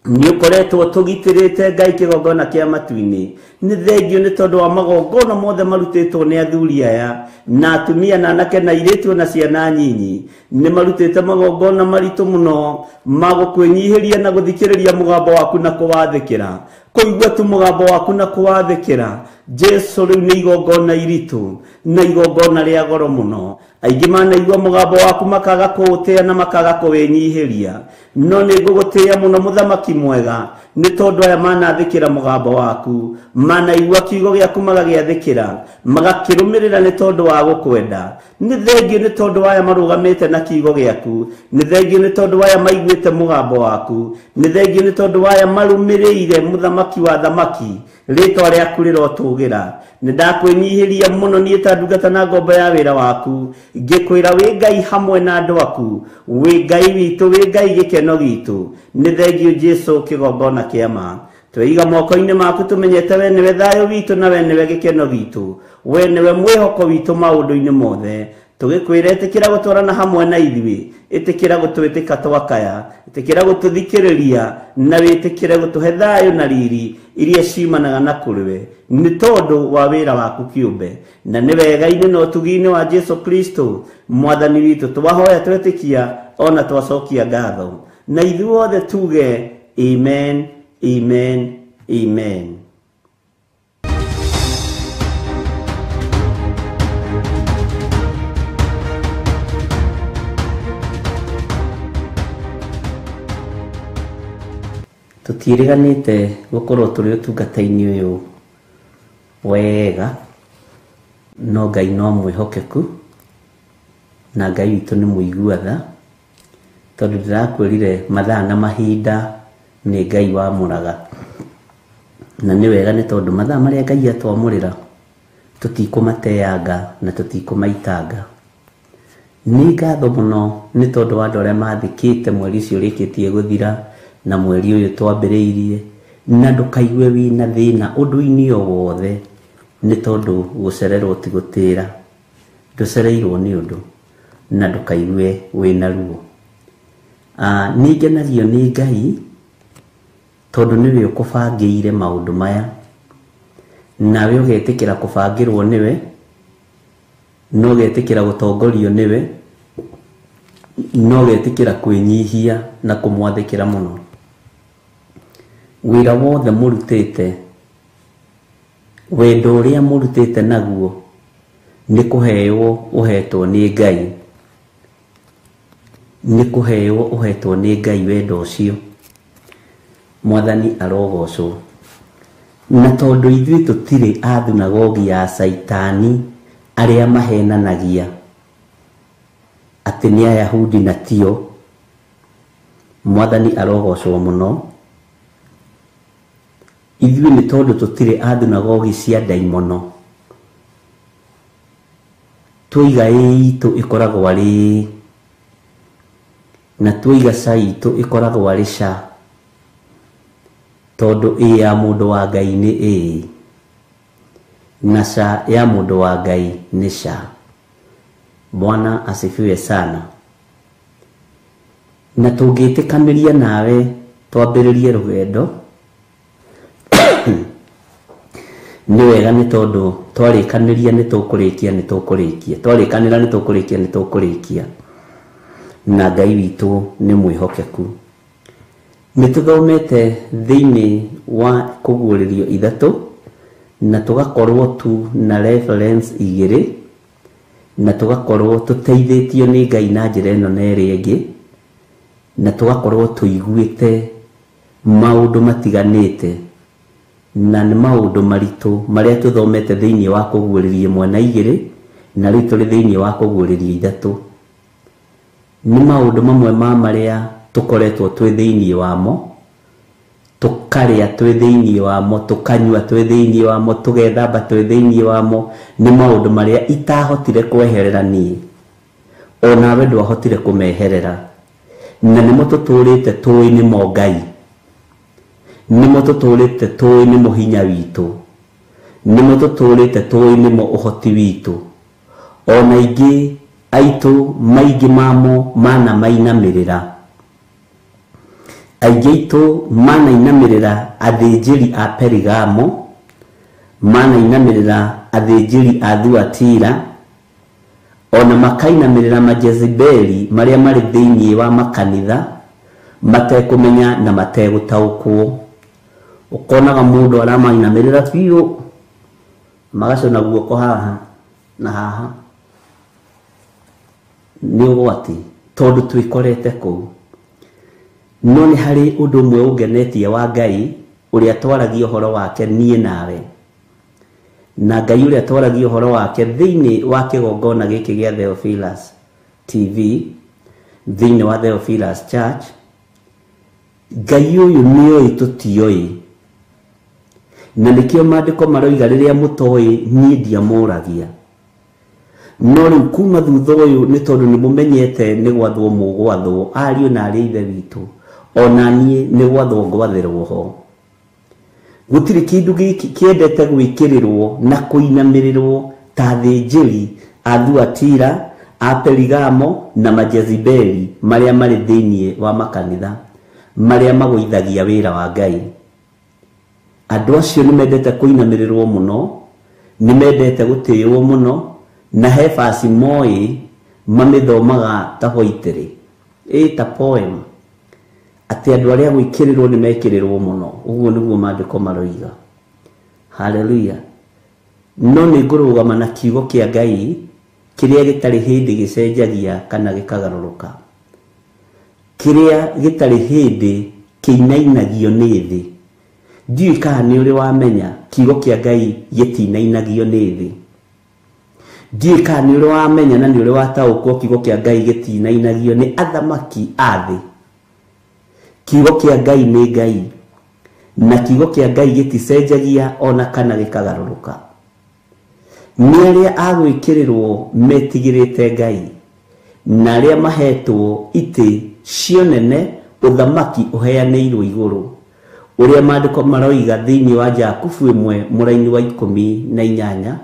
Nĩ ũkoretwo tũgitĩrĩte Ngai kĩgongona kĩa matu-inĩ. Nĩ thengio nĩ tondũ wa magongona mothe marutĩtwo nĩ athuri aya na atumia na anake na airĩtu na ciana nyinyi. Nĩ marutĩte magongona maritũ mũno ma gũkwĩnyihĩria na gũthikĩrĩria mũgambo waku na kũwathĩkĩra. Kũigua tu mũgambo waku na kũwathĩkĩra Jesu rĩu nĩ igongona iritũ na igongona rĩa goro mũno. Aingĩ manaigua mũgambo waku makaga kũũtĩa na makaga kũwĩnyihĩria, no nĩ ngũgũtĩĩa mũno mũthamaki mwega nĩ tondũ aya manathĩkĩra mũgambo waku, manaigua kiugo gĩaku magagĩathĩkĩra, magakĩrũmĩrĩra nĩ tondũ wa gũkwenda. Nĩ thengio nĩ tondũ aya marũgamĩte na kiugo gĩaku, nĩ thengio nĩ tondũ aya maiguĩte mũgambo waku, nĩ thengio nĩ tondũ aya marũmĩrĩire mũthamaki wa thamaki, rĩtwa rĩaku rĩrotũgĩra. Nĩ ndakwĩnyihĩria mũno niĩ ta ndungata na ngombo ya wĩra waku, ngĩkwĩra wĩ Ngai hamwe na andũ aku, wĩ Ngai witũ, wĩ Ngai gĩkeno gitũ. Nĩ thengio Jesu kĩgongona kĩa ma. Tweiga moko-inĩ maku tũmenyete we nĩwe thayũ witũ na we nĩwe gĩkeno gitũ, we nĩwe mwĩhoko witũ maũndũ-inĩ mothe. Tũgĩkwĩra ĩtĩkĩra gũtwarana hamwe na ithuĩ, ĩtĩkĩra gũtwĩtĩka twakaya, ĩtĩkĩra gũtũthikĩrĩria na wĩtĩkĩre gũtũhe thayũ na riri iria ciumanaga na kũrĩ we nĩ tondũ wa wĩra waku kĩũmbe. Na nĩ wega-inĩ na ũtugi-inĩ wa Jesu Kristo mwathani witũ twahoya twetĩkia ona twacokia ngatho, na ithuothe tuge amen, amen, amen. Tũtiĩrĩganĩte gũkorwo tũrĩ ũtungata-inĩ ũyũ wega, no Ngai no mwĩhokeku na Ngai witũ nĩ mũigua tha, tondũ ndĩrakwĩrire mathaa na mahinda nĩ Ngai wamũraga. Na nĩ wega nĩ tondũ mathaa marĩa Ngai atwamũrĩra tũtikũmateanga na tũtikũmaitanga. Nĩ ngatho mũno nĩ tondũ wa andũ arĩa mathĩkĩte mweri ũcio ũrĩkĩtie gũthira na mweri ũyũ twambĩrĩirie, na ndũkaigue wĩna thĩna ũndũ-inĩ o wothe nĩ tondũ gũcererwo ti gũtĩra, ndũcereirwo nĩ ũndũ na ndũkaigue wĩna ruo. Nĩ ngenagio nĩ Ngai tondũ nĩwe ũkũbangĩire maũndũ maya, nawe ũgetĩkĩra kũbangĩrwo nĩwe, na ũgetĩkĩra gũtongorio nĩwe, na ũgetĩkĩra kwĩnyihia na kũmwathĩkĩra mũno. Wĩra wothe mũrutĩte, wendo ũrĩa mũrutĩte naguo nĩ kũheo ũhetwo nĩ Ngai, nĩ kũheo ũhetwo nĩ Ngai wendo ũcio. Mwathani arogocwo. Na tondũ ithuĩ tũtirĩ a thunagogi ya Caitani arĩa mahenanagia atĩ nĩ Ayahudi na tio, Mwathani arogocwo mũno. Ithuĩ nĩ tondũ tũtirĩ a thunagogi cia ndaimono, twaiga ĩ itũ ĩkoragwo arĩ na twaiga ca itũ ĩkoragwo arĩ ca, tondũ ĩ ya mũndũ wa Ngai nĩ ĩ na ca ya mũndũ wa Ngai nĩ ca. Bwana asifiwe sana. Na tũngĩtĩkanĩria nawe twambĩrĩrie rũgendo nĩ wega nĩ tondũ twarĩkanĩria nĩ tũkũrĩkia, nĩ tũkũrĩkia, twarĩkanĩra nĩ tũkũrĩkia, nĩ tũkũrĩkia, na Ngai witũ nĩ mwĩhokeku. Nĩ tũthomete thĩinĩ wa kũguũrĩrio ithatũ na tũgakorwo tu na reference igĩrĩ, na tũgakorwo tũteithĩtio nĩ Ngai na njĩra ĩno na ĩrĩa ĩngĩ, na tũgakorwo tũiguĩte maũndũ matiganĩte na nĩ maũndũ maritũ marĩa tũthomete thĩinĩ wa kũguũrĩrio ĩmwe na igĩrĩ, na rĩu tũrĩ thĩinĩ wa kũguũrĩrio ithatũ. Nĩ maũndũ mamwe ma marĩa tũkoretwo twĩ thĩinĩ wamo, tũkarĩa twĩ thĩinĩ wamo, tũkanyua twĩ thĩinĩ wamo, tũgethamba twĩ thĩinĩ wamo. Nĩ maũndũ marĩa itahotire kweherera niĩ, onawe ndwahotire kũmeherera, na nĩmo tũtũrĩte tũĩ nĩmo Ngai, nĩmo tũtũrĩte tũĩ nĩmo hinya witũ, nĩmo tũtũrĩte tũĩ nĩmo ũhoti witũ. Ona ingĩ aitũ maingĩ mamo mana mainamĩrĩra. Aingĩ aitũ manainamĩrĩra athĩnjĩri a Perigamo, manainamĩrĩra athĩnjĩri a Thuatira, ona makainamĩrĩra majezibeli marĩa marĩ thĩinĩ wa makanitha matekũmenya na mategũtaũkwo. Ũkonaga mũndũ aramainamĩrĩra biũ, magacũna guoko haha na haha. Nĩ ũgwati tondũ twĩkorete kũu. No nĩ harĩ ũndũ ũmwe ũngenetie wa Ngai ũrĩa twaragia ũhoro wake niĩ nawe, na Ngai ũrĩa twaragia ũhoro wake thĩinĩ wa kĩgongona gĩkĩ gĩa Theophilus TV, thĩinĩ wa Theophilus Church. Ngai ũyũ nĩoĩ tũtioĩ, na nĩkĩo maandĩko maroiga rĩrĩa mũtoĩ niĩ ndiamũragia. No rĩu kuma thutha ũyũ nĩ tondũ nĩ mũmenyete nĩ gwathwo mũgwathwo, ariũ na arĩ ithe witũ, ona niĩ nĩ gwathwo ngwathĩrwo ho. Gũtirĩ kĩndũ gĩkĩ kĩendete gwĩkĩrĩrwo na kũinamĩrĩrwo ta athĩnjĩri a Thuatira, a Perigamo na majezibeli marĩa marĩ thĩinĩ wa makanitha, marĩa magũithagia wĩra wa Ngai. Andũ acio nĩ mendete kũinamĩrĩrwo mũno, nĩ mendete gũtĩĩwo mũno, na he baci moĩ mamĩthomaga ta poetry, ta poem, atĩ andũ arĩa gwĩkĩrĩrwo nĩ mekĩrĩrwo mũno. Ũguo nĩguo maandĩko maroiga. Haleluya. No nĩ ngũrũgama na kiugo kĩa Ngai kĩrĩa gĩtarĩ hĩndĩ gĩcenjagia kana gĩkagarũrũka, kĩrĩa gĩtarĩ hĩndĩ kĩinainagio nĩ thĩ. Ndiũĩ kana nĩ ũrĩ wamenya kiugo kĩa Ngai gĩtinainagio nĩ thĩ. Ndiũĩ kana nĩ ũrĩ wamenya na nĩ ũrĩ wataũkwo kiugo kĩa Ngai gĩtinainagio nĩ athamaki a thĩ. Kiugo kĩa Ngai nĩ Ngai, na kiugo kĩa Ngai gĩticenjagia ona kana gĩkagarũrũka. Nĩ arĩa a gwĩkĩrĩrwo metigĩrĩte Ngai, na arĩa mahetwo itĩ cionene ũthamaki ũheanĩirwo igũrũ, ũrĩa maandĩko maroiga thĩinĩ wa Jakubu 1 mũraini wa 18,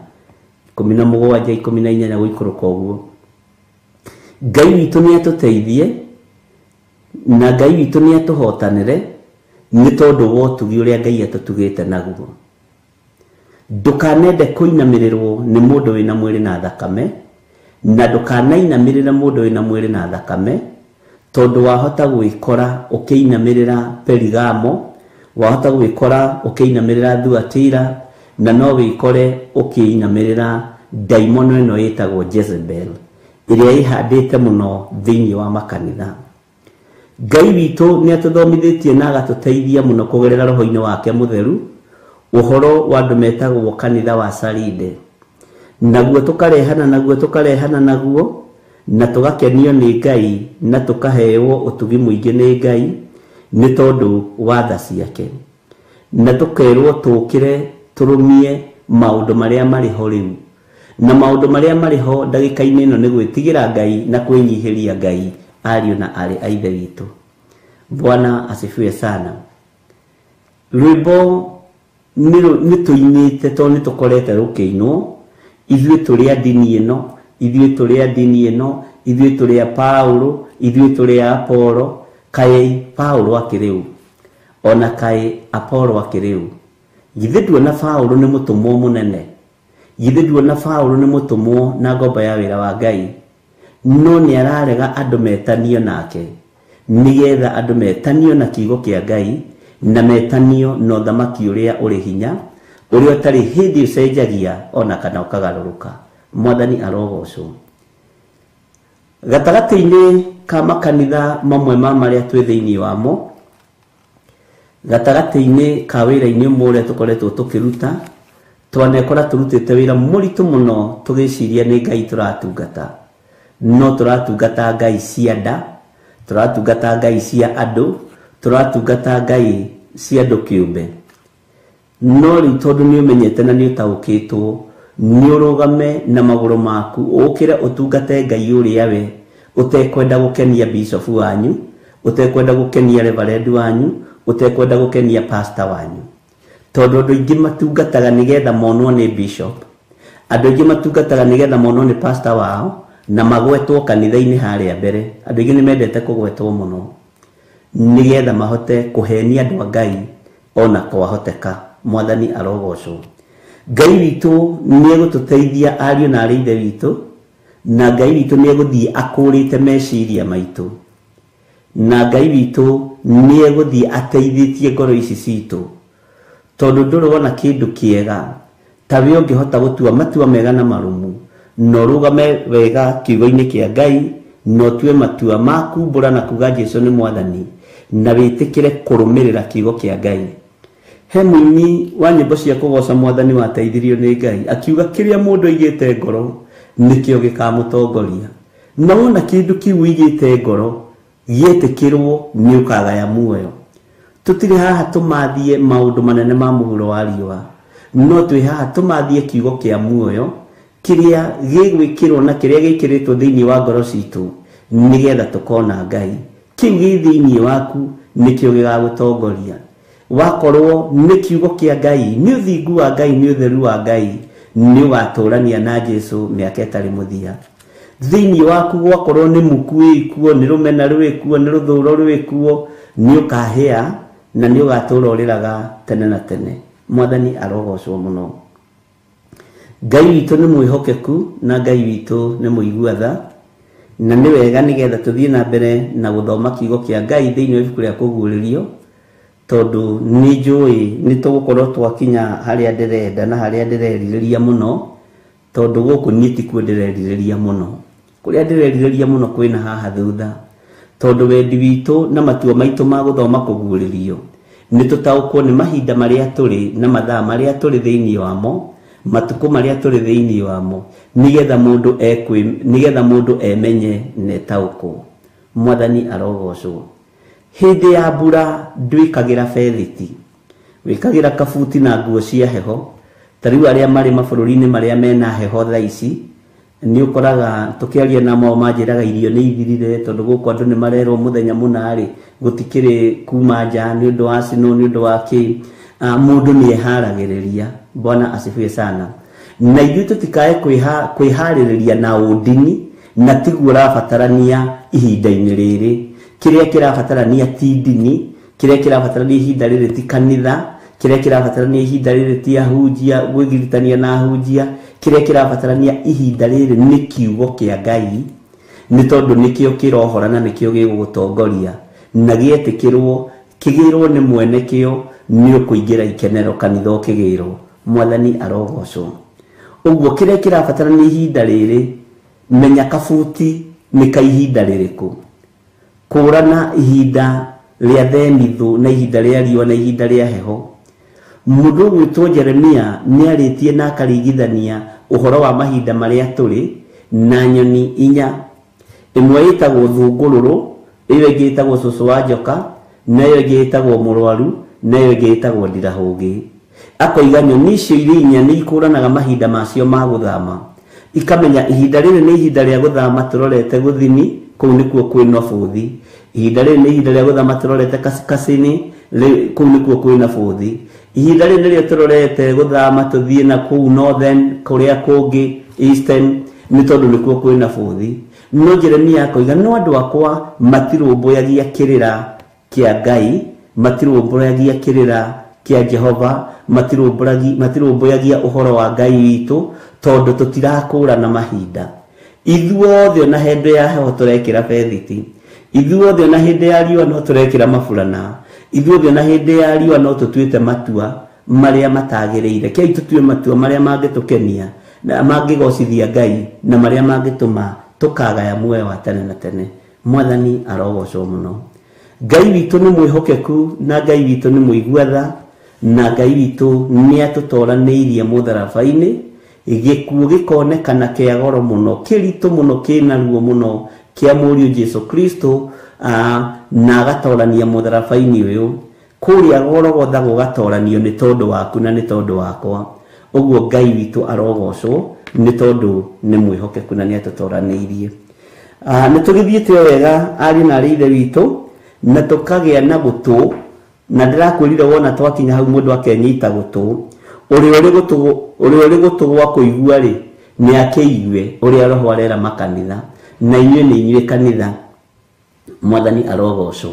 17, 18 gũikũrũka ũguo. Ngai witũ nĩ atũteithie, na Ngai witũ nĩ atũhotanĩre nĩ tondũ wa ũtugi ũrĩa Ngai atũtugĩte naguo. Ndũkanende kũinamĩrĩrwo nĩ mũndũ wĩna mwĩrĩ na thakame, na ndũkanainamĩrĩre mũndũ wĩna mwĩrĩ na thakame, tondũ wahota gwĩkora ũkĩinamĩrĩra Perigamo, wahota gwĩkora ũkĩinamĩrĩra Thuatira, na no wĩkore ũkĩinamĩrĩra ndaimono ĩno ĩtagwo Jezebel, ĩrĩa ĩhandĩte mũno thĩinĩ wa makanitha. Ngai witũ nĩ atũthomithĩtie na agatũteithia mũno kũgerera roho-inĩ wake mũtheru ũhoro wa andũ metagwo kanitha wa Saride. Naguo tũkarehana naguo, tũkarehana naguo, na tũgakenio nĩ Ngai, na tũkaheo ũtugi mũingĩ nĩ Ngai nĩ tondũ wa tha ciake, na tũkerwo tũkĩre tũrũmie maũndũ marĩa marĩ ho rĩu. Na maũndũ marĩa marĩ ho ndagĩka-inĩ ĩno nĩ gwĩtigĩra Ngai na kwĩnyihĩria Ngai, ariũ na arĩ a ithe witũ. Bwana asifiwe sana. Rwĩmbo nĩ tũinĩte tondũ nĩ tũkorete rũkĩinwo, ithuĩ tũrĩ a ndini ĩno, ithuĩ tũrĩ a ndini ĩno, ithuĩ tũrĩ a Paulo, ithuĩ tũrĩ a Apollo. Kaĩ Paulo akĩrĩ ũ? Ona kaĩ Apollo akĩrĩ ũ? Githĩ nduona Paulo nĩ mũtũmwo mũnene? Githĩ nduona Paulo nĩ mũtũmwo na ngombo ya wĩra wa Ngai? No nĩ ararega andũ metanio nake, nĩgetha andũ metanio na kiugo kĩa Ngai, na metanio na ũthamaki ũrĩa ũrĩ hinya, ũrĩa ũtarĩ hĩndĩ ũcenjagia ona kana ũkagarũrũka. Mwathani arogocwo. Gatagatĩ-inĩ ka makanitha mamwe ma marĩa twĩ thĩinĩ wamo, gatagatĩ-inĩ ka wĩra-inĩ ũmwe ũrĩa tũkoretwo tũkĩruta, twanekora tũrutĩte wĩra mũritũ mũno tũgĩciria nĩ Ngai tũratungata. No tũratungata Ngai cia nda, tũratungata Ngai cia andũ, tũratungata Ngai cia andũ kĩũmbe. No rĩu tondũ nĩ ũmenyete na nĩ ũtaũkĩtwo, nĩ ũrũgame na magũrũ maku, ũkĩre ũtungate Ngai ũrĩa we, ũtekwenda gũkenia bishop wanyu, ũtekwenda gũkenia reverend wanyu, ũtekwenda gũkenia pastor wanyu. Tondũ andũ aingĩ matungataga nĩgetha monwo nĩ bishop, andũ aingĩ matungataga nĩgetha monwo nĩ pastor wao, na magwetwo kanitha-inĩ harĩa mbere. Andũ aingĩ nĩ mendete kũgwetwo mũno. Nĩgetha mahote kũhenia andũ a Ngai ona kwahoteka. Mwathani arogocwo. Ngai witũ nĩegũtũteithia ariũ na arĩ ithe witũ, na Ngai witũ nĩegũthiĩ akũrĩte meciria maitũ, na Ngai witũ nĩegũthiĩ ateithĩtie ngoro ici citũ, tondũ ndũrĩ wona kĩndũ kĩega ta we ũngĩhota gũtua matua mega na marũmu, na ũrũgame wega kiugo-inĩ kĩa Ngai, na ũtue matua ma kumbũra na kuga Jesũ nĩ Mwathani, na wĩtĩkĩre kũrũmĩrĩra kiugo kĩa Ngai. He mũini wa nyĩmbo cia kũgoca Mwathani wateithirio nĩ Ngai akiuga kĩrĩa mũndũ aigĩte ngoro nĩkĩo gĩkamũtongoria. Na wona kĩndũ kĩu ũigĩte ngoro gĩetĩkĩrwo nĩ ũkagaya muoyo. Tũtirĩ haha tũmathie maũndũ manene ma mũhuro wa riũa, no twĩ haha tũmathie kiugo kĩa muoyo kĩrĩa gĩgwĩkĩrwo na kĩrĩa gĩkĩrĩtwo thĩinĩ wa ngoro citũ nĩgetha tũkona Ngai. Kĩu gĩ thĩinĩ waku nĩkĩo gĩgagũtongoria. Wakorwo nĩ kiugo kĩa Ngai, nĩ ũthingu wa Ngai, nĩ ũtheru wa Ngai, nĩ ũgatũrania na Jesũ mĩaka ĩtarĩ mũthia. Thĩinĩ waku gwakorwo nĩ muku ĩkuo, nĩ rũmena rwĩkuo, nĩ rũthũro rwĩkuo, nĩ ũkahĩa na nĩ ũgatũra ũrĩraga tene na tene. Mwathani arogocwo mũno. Ngai witũ nĩ mwĩhokeku na Ngai witũ nĩ mũigua tha, na nĩ wega nĩgetha tũthiĩ na mbere na gũthoma kiugo kĩa Ngai thĩinĩ wa ibuku rĩa Kũguũrĩrio, tondũ nĩ njũĩ nĩ tũgũkorwo twakinya harĩa ndĩrenda na harĩa ndĩrerirĩria mũno, tondũ gũkũ niĩ tikuo ndĩrerirĩria mũno. Kũrĩa ndĩrerirĩria mũno kwĩna haha thutha, tondũ wendi witũ na matua maitũ ma gũthoma Kũguũrĩrio nĩ tũtaũkwo nĩ mahinda marĩa tũrĩ na mathaa marĩa tũrĩ thĩinĩ wamo, matukũ marĩa tũrĩ thĩinĩ wamo, nĩgetha mũndũ emenye na etaũkwo. Mwathani arogocwo. Hĩndĩ ya mbura ndwĩkagĩra bethiti, wĩkagĩra kabuti na nguo cia heho. Ta rĩu arĩa marĩ mabũrũri-inĩ marĩa mena heho thaa ici, nĩ ũkoraga tũkĩaria namo manjĩraga irio nĩ ithirire, tondũ gũkũ andũ nĩ marerwo mũthenya mũna rĩ gũtikĩrĩ kuma nja nĩ ũndũ wa snow, nĩ ũndũ wa kĩ. Mũndũ nĩ eharagĩrĩria. Bwana asifiwe sana. Na ithuĩ tũtikae kwĩharĩrĩria na ũndini, na tiguo ũrabatarania ihinda-inĩ rĩrĩ. Kĩrĩa kĩrabatarania ti ndini, kĩrĩa kĩrabatarania ihinda rĩrĩ ti kanitha, kĩrĩa kĩrabatarania ihinda rĩrĩ ti ahunjia gwĩgiritania na ahunjia, kĩrĩa kĩrabatarania ihinda rĩrĩ nĩ kiugo kĩa Ngai, nĩ tondũ nĩkĩo kĩrohora na nĩkĩo gĩgũgũtongoria, na gĩetĩkĩrwo kĩgĩrwo nĩ mwene kĩo nĩ ũkũingĩra ikenero kanitha ũkĩgĩrwo. Mwathani arogocwo. Ũguo kĩrĩa kĩrabatarania ihinda rĩrĩ, menya kabuti nĩ ka ihinda rĩrĩkũ. Kũrana ihinda rĩa thenithũ na ihinda rĩa riũa na ihinda rĩa heho. Mũndũ ũgwĩtwo Jeremia nĩarĩtie na akarigithania ũhoro wa mahinda marĩa tũrĩ na nyoni inya. Ĩmwe ĩtagwo thũngũrũrũ, ĩyo ĩngĩ ĩtagwo cũcũ wa njoka, na ĩyo ĩngĩ ĩtagwo mũrwaru, na ĩyo ĩngĩ ĩtagwo ndirahũgĩ. Akoiga nyoni icio irĩ inya nĩ ikũranaga mahinda macio ma gũthama, ikamenya ihinda rĩrĩ nĩ ihinda rĩa gũthama tũrorete gũthini, kũu nĩkuo kwĩna bũthi. Ihinda rĩrĩ nĩ ihinda rĩa gũthama tũrorete kaskazini, kũu nĩkuo kwĩna bũthi. Ihinda rĩrĩ nĩrĩo tũrorete gũthama tũthiĩ na kũu northern, kũrĩa kũngĩ eastern, nĩ tondũ nĩkuo kwĩna bũthi. No Jeremia akoiga no andũ akwa matirũmbũyagia kĩrĩra kĩa Ngai, matirũmbũyagia kĩrĩra kĩa Jehova, matirũmbũyagia ũhoro wa Ngai witũ, tondũ tũtirakũrana mahinda. Ithuothe ona hĩndĩ ya heho tũrekĩra bethiti, ithuothe ona hĩndĩ ya riũa no tũrekĩra maburana, ithuothe ona hĩndĩ ya riũa no tũtuĩte matua marĩa matagĩrĩire. Kĩai tũtue matua marĩa mangĩtũkenia na mangĩgocithia Ngai na marĩa mangĩtũma tũkagaya muoyo wa tene na tene. Mwathani arogocwo mũno. Ngai witũ nĩ mwĩhokeku na Ngai witũ nĩ mũigua tha, na Ngai witũ nĩ atũtoranĩirie mũtharaba-inĩ. Gĩkuũ gĩkonekana kĩa goro mũno, kĩritũ mũno, kĩna ruo mũno kĩa mũriũ Jesũ Kristo, na agatorania mũtharaba-inĩ ũyũ. Kũrĩa Golgotha gũgatoranio nĩ tondũ waku na nĩ tondũ wakwa. Ũguo Ngai witũ arogocwo nĩ tondũ nĩ mwĩhokeku na nĩ atũtoranĩirie. Nĩ tũgĩthiĩte wega ariũ na arĩ ithe witũ, na tũkagĩa na gũtũ, na ndĩrakwĩrire wona twakinya hau mũndũ akenyita gũtũ. Ũrĩa ũrĩ gũtũ gwa kũigua rĩ, nĩ akĩigue ũrĩa Roho arera makanitha, na inyuĩ nĩ inyuĩ kanitha. Mwathani arogocwo.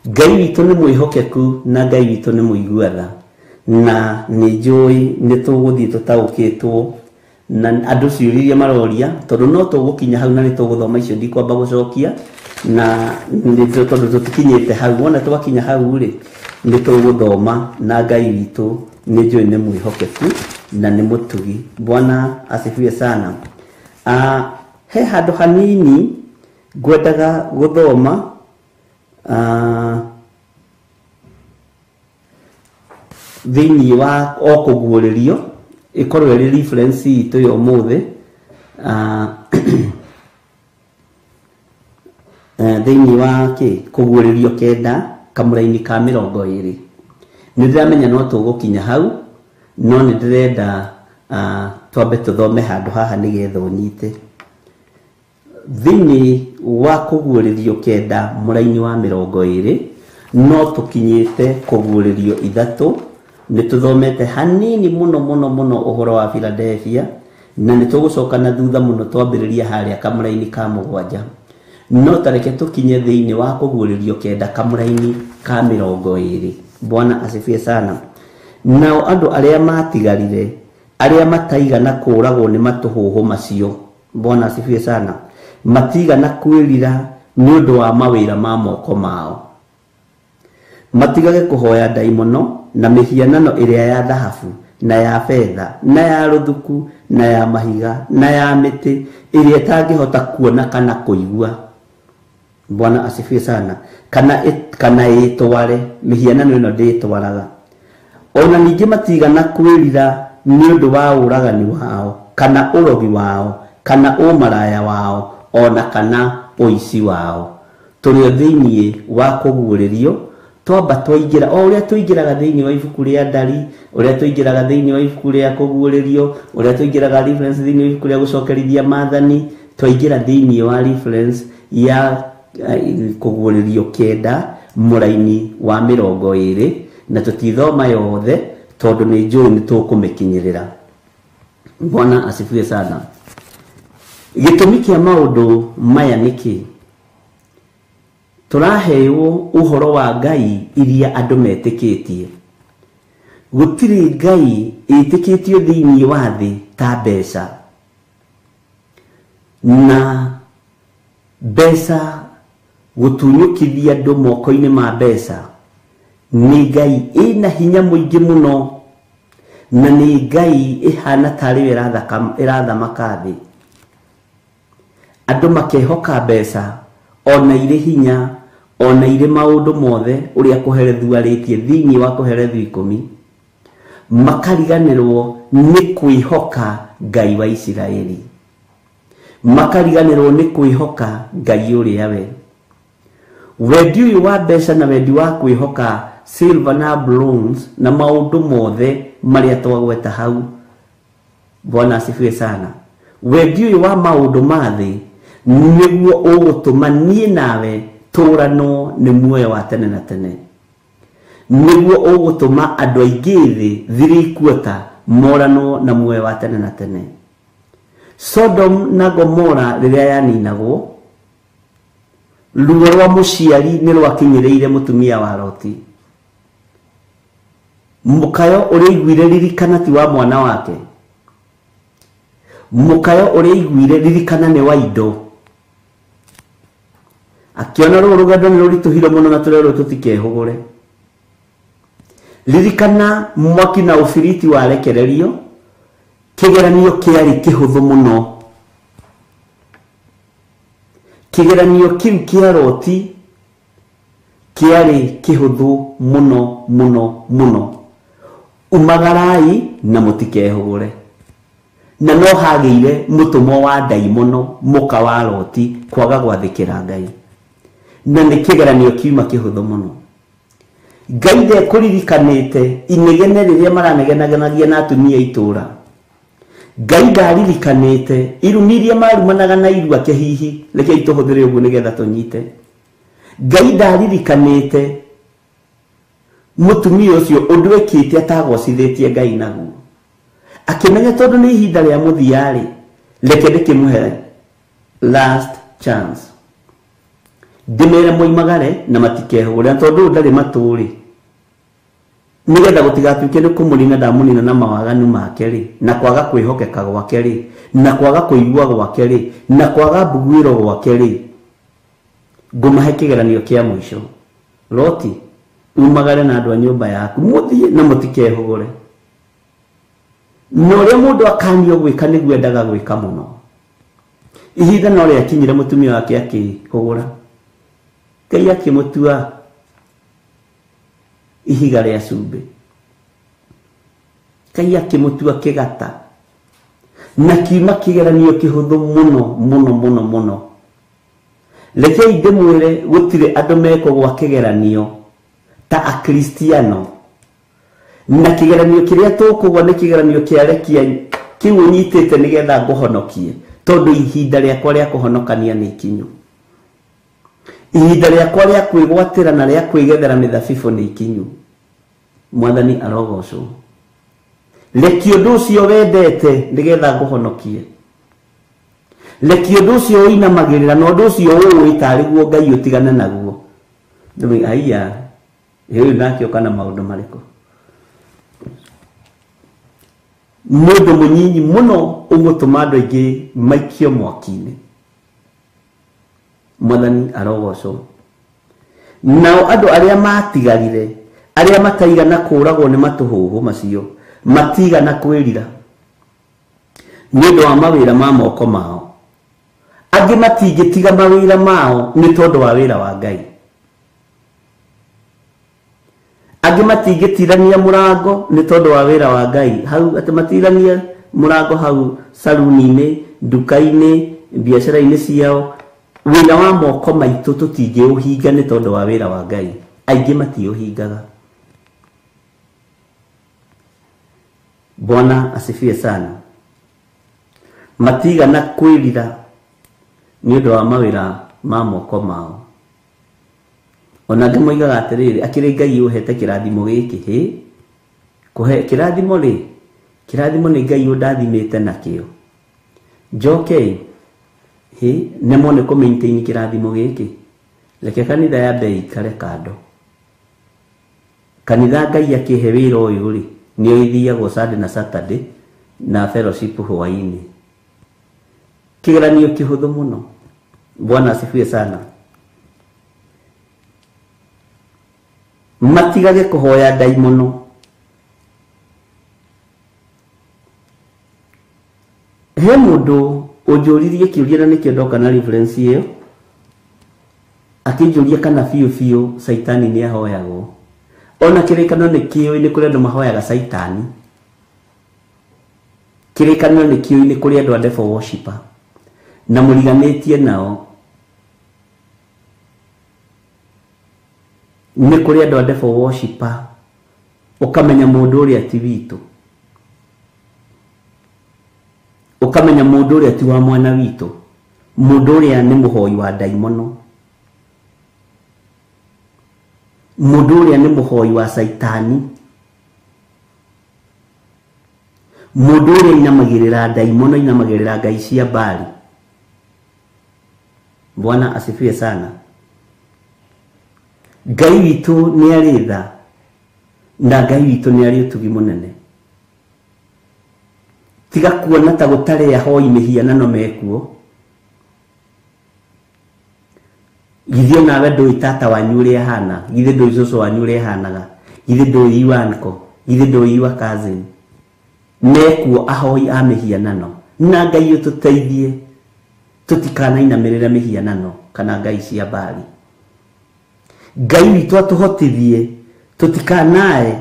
Ngai witũ nĩ mwĩhokeku na Ngai witũ nĩ mũigua tha, na nĩ njũĩ nĩ tũgũthiĩ tũtaũkĩtwo na andũ ciũria iria maroria, tondũ no tũgũkinya hau na nĩ tũgũthoma icio, ndikwamba gũcokia na tondũ tũtikinyĩte hau. Wona twakinya hau rĩ, nĩ tũgũthoma na Ngai witũ nĩ njũĩ nĩ mwĩhokeku na nĩ mũtugi. Bwana asifiwe sana. He handũ hanini ngwendaga gũthoma thĩinĩ wa o kũguũrĩrio, ĩkorwo ĩrĩ reference itũ ya ũmũthĩ, thĩinĩ wa kĩ kũguũrĩrio 9 kamũraini ka 20. Nĩ ndĩramenya no tũgũkinya hau, no nĩ ndĩrenda twambe tũthome handũ haha nĩgetha ũnyite. Thĩinĩ wa kũguũrĩrio 9 mũraini wa 20, no tũkinyĩte kũguũrĩrio 3. Nĩ tũthomete hanini mũno mũno mũno ũhoro wa Philadelphia, na nĩ tũgũcoka na thutha mũno twambĩrĩria harĩa kamũraini ka 7. No tareke tũkinye thĩinĩ wa kũguũrĩrio 9 kamũraini ka 20. Bwana asifiwe sana. Nao andũ arĩa matigarire, arĩa mataigana kũũragwo nĩ matũhũhũ macio, Bwana asifiwe sana, matigana kwĩrira nĩ ũndũ wa mawĩra ma moko mao, matigage kũhoya ndaimono na mĩhianano ĩrĩa ya thahabu na ya betha na ya rũthuku na ya mahiga na ya mĩtĩ ĩrĩa ĩtangĩhota kuona kana kũigua. Bwana asifiwe sana. Kana ĩtware, mĩhianano ĩno ndĩtwaraga. Ona ningĩ matigana kwĩrira nĩ ũndũ wa ũragani wao kana ũrogi wao kana ũmaraya wao ona kana ũici wao. Tũrĩ thĩinĩ wa kũguũrĩrio, twamba twaingĩra o ũrĩa tũingĩraga thĩinĩ wa ibuku rĩa ndari, ũrĩa tũingĩraga thĩinĩ wa ibuku rĩa kũguũrĩrio, ũrĩa tũingĩraga reference thĩinĩ wa ibuku rĩa gũcokerithia maathani, twaingĩra thĩinĩ wa reference ya kũguũrĩrio 9 mũraini wa 20, na tũtithoma yothe tondũ nĩ njũĩ nĩ tũkũmĩkinyĩrĩra. Bwana asifiwe sana. Gĩtũmi kĩa maũndũ maya nĩkĩ? Tũraheo ũhoro wa Ngai iria andũ metĩkĩtie. Gũtirĩ Ngai ĩtĩkĩtio thĩinĩ wa thĩ ta mbeca, na mbeca gũtunyũkithia andũ moko-inĩ ma mbeca nĩ Ngai ĩna hinya mũingĩ mũno, na nĩ Ngai ĩhana tarĩ yo ĩrathamaka thĩ. Andũ makehoka mbeca ona irĩ hinya, ona irĩ maũndũ mothe ũrĩa kũherethu arĩtie thĩinĩ wa kũherethu 10, makariganĩrwo nĩ kwĩhoka Ngai wa Isiraeli, makariganĩrwo nĩ kwĩhoka Ngai ũrĩa we. Wendi ũyũ wa mbeca na wendi wa kwĩhoka silver na bronze na maũndũ mothe marĩa twagweta hau. Bwana asifiwe sana. Wendi ũyũ wa maũndũ ma thĩ nĩguo ũgũtũma niĩ nawe tũranwo nĩ muoyo wa tene na tene, nĩguo ũgũtũma andũ aingĩ thĩ 3/4 moranwo na muoyo wa tene na tene. Sodom na Gomora rĩrĩa yaninagwo, ruo rwa mũciari nĩ rwakinyĩrĩire mũtumia wa Loti. Mũkayo ũrĩa aiguire ririkana ti wa mwana wake, mũkayo ũrĩa aiguire ririkana nĩ wa indo. Akĩona rũrũ rũgendo nĩ rũritũhire mũno na tũrerwo tũtikehũgũre. Ririkana mwaki na ũbiriti warekererio, kĩgeranio kĩarĩ kĩhũthũ mũno. Kĩgeranio kĩu kĩa Loti kĩarĩ kĩhũthũ mũno mũno mũno. Umagarai na mũtikehũgũre. Na no hagĩire mũtũmwo wa ndaimono mũka wa Loti kwaga gwathĩkĩra Ngai, na nĩ kĩgeranio kiuma kĩhũthũ mũno. Ngai ndekũririkanĩte inegene rĩrĩa maranegenaganagia na atumia itũra. Ngai ndaririkanĩte irumi iria marumanaga na irua kĩhihi, reke itũhũthĩre ũguo nĩgetha tũnyite. Ngai ndaririkanĩte mũtumia ũcio ũndũ ekĩte atagocithĩtie Ngai naguo. Akĩmenya tondũ nĩ ihinda rĩa mũthia-rĩ, reke ndĩkĩmũhe last chance. Ndĩmere moimagare na matikehũgũre tondũ ndarĩ matũrĩ. Nĩgetha gũtigatuĩke nĩ kũmũnina ndamũnina na mawaganu make rĩ, na kwaga kwĩhokeka gwake rĩ, na kwaga kũigua gwake rĩ, na kwaga mbuguĩro gwake rĩ, ngũmahe kĩgeranio kĩa mũico. Loti, umagare na andũ a nyũmba yaku, mũthiĩ na mũtikehũgũre. Na ũrĩa mũndũ akanio gwĩka nĩguo endaga gwĩka mũno. Ihinda no rĩakinyire mũtumia wake akĩhũgũra. Ngai akĩmũtua ihiga rĩa cumbĩ. Ngai akĩmũtua kĩgata. Na kiuma kĩgeranio kĩhũthũ mũno mũno mũno mũno. Rekei ndĩmwĩre gũtirĩ andũ mekũgwa kĩgeranio ta akristiano. Na kĩgeranio kĩrĩa tũkũgwa nĩ kĩgeranio kĩa rekia kĩu ũnyitĩte nĩgetha ngũhonokie, tondũ ihinda rĩakwa rĩa kũhonokania nĩ ikinyu. Ihinda rĩakwa rĩa kwĩgwatĩra na rĩa kwĩgethera mĩthabibũ nĩ ikinyu. Mwathani arogocwo. Reki ũndũ ũcio wendete nĩgetha ngũhonokie. Reki ũndũ ũcio ũinamagĩrĩra na ũndũ ũcio ũũĩ tarĩ guo Ngai ũtigane naguo. Ndũmĩ aiya, ũyũ nake ũka na maũndũ marĩkũ? Nĩ ũndũ mũnyinyi mũno ũgũtũma andũ aingĩ maikio mwaki-inĩ. Mwathani arogocwo. Nao andũ arĩa matigarire, arĩa mataigana kũragwo nĩ matũhũhũ macio, matigana kwĩrira nĩ ũndũ wa mawĩra ma moko mao. Angĩ matingĩtiga mawĩra mao nĩ tondũ wa wĩra wa Ngai. Angĩ matingĩtirania mũrango nĩ tondũ wa wĩra wa Ngai. Hau atĩ matirania mũrango hau saruni-inĩ, nduka-inĩ, biacara-inĩ ciao. Wĩra wa moko maitũ tũtingĩũhinga nĩ tondũ wa wĩra wa Ngai. Aingĩ matiũhingaga. Bwana asifiwe sana. Matigana kwĩrira nĩ ũndũ wa mawĩra ma moko mao. Ona angĩ moigaga atĩrĩrĩ, akĩrĩ Ngai ũhete kĩrathimo gĩkĩ, hĩ? Kũhe kĩrathimo rĩ, kĩrathimo nĩ Ngai ũndathimĩte nakĩo. Njoke hĩ, nemwo nĩ kũ maintain kĩrathimo gĩkĩ. Reke kanitha yambe ĩikare kando. Kanitha Ngai akĩhe wĩra ũyũ rĩ, nĩ ĩthiagwo Sunday na Saturday na fellowship hwaĩ-inĩ. Kĩgeranio kĩhũthũ mũno. Bwana asifiwe sana. Matigage kũhoya ndaimono. He mũndũ ũnjũririe kĩũria na nĩkĩo ndoka na reference ĩyo, akĩnjũria kana biũ biũ Saitani nĩ ahoyagwo. Ona kĩrĩkanĩro nĩ kĩũĩ nĩ kũrĩ andũ mahoyaga Saitani. Kĩrĩkanĩro nĩ kĩũĩ nĩ kũrĩ andũ a devil worshipper na mũriganĩtie nao. Nĩ kũrĩ andũ a devil worshipper, ũkamenya mũndũ ũrĩa ti witũ, ũkamenya mũndũ ũrĩa ti wa mwana witũ, mũndũ ũrĩa nĩ mũhoi wa ndaimono, mũndũ ũrĩa nĩ mũhoi wa Saitani, mũndũ ũrĩa inamagĩrĩra ndaimono, inamagĩrĩra ngai cia Baali. Bwana asifiwe sana. Ngai witũ nĩ arĩ tha na Ngai witũ nĩ arĩ ũtugi mũnene. Tiga kuona ta gũtarĩ ahoi mĩhianano mekuo. Githĩ onawe ndũĩ tata wanyu ũrĩa ahana, githĩ ndũĩ cũcũ wanyu ũrĩa ahanaga, githĩ ndũĩ your uncle, githĩ ndũĩ your cousin. Mekuo ahoi a mĩhianano. Na Ngai ũtũteithie tũtikanainamĩrĩre mĩhianano kana ngai cia Baali. Ngai witũ atũhotithie tũtikanae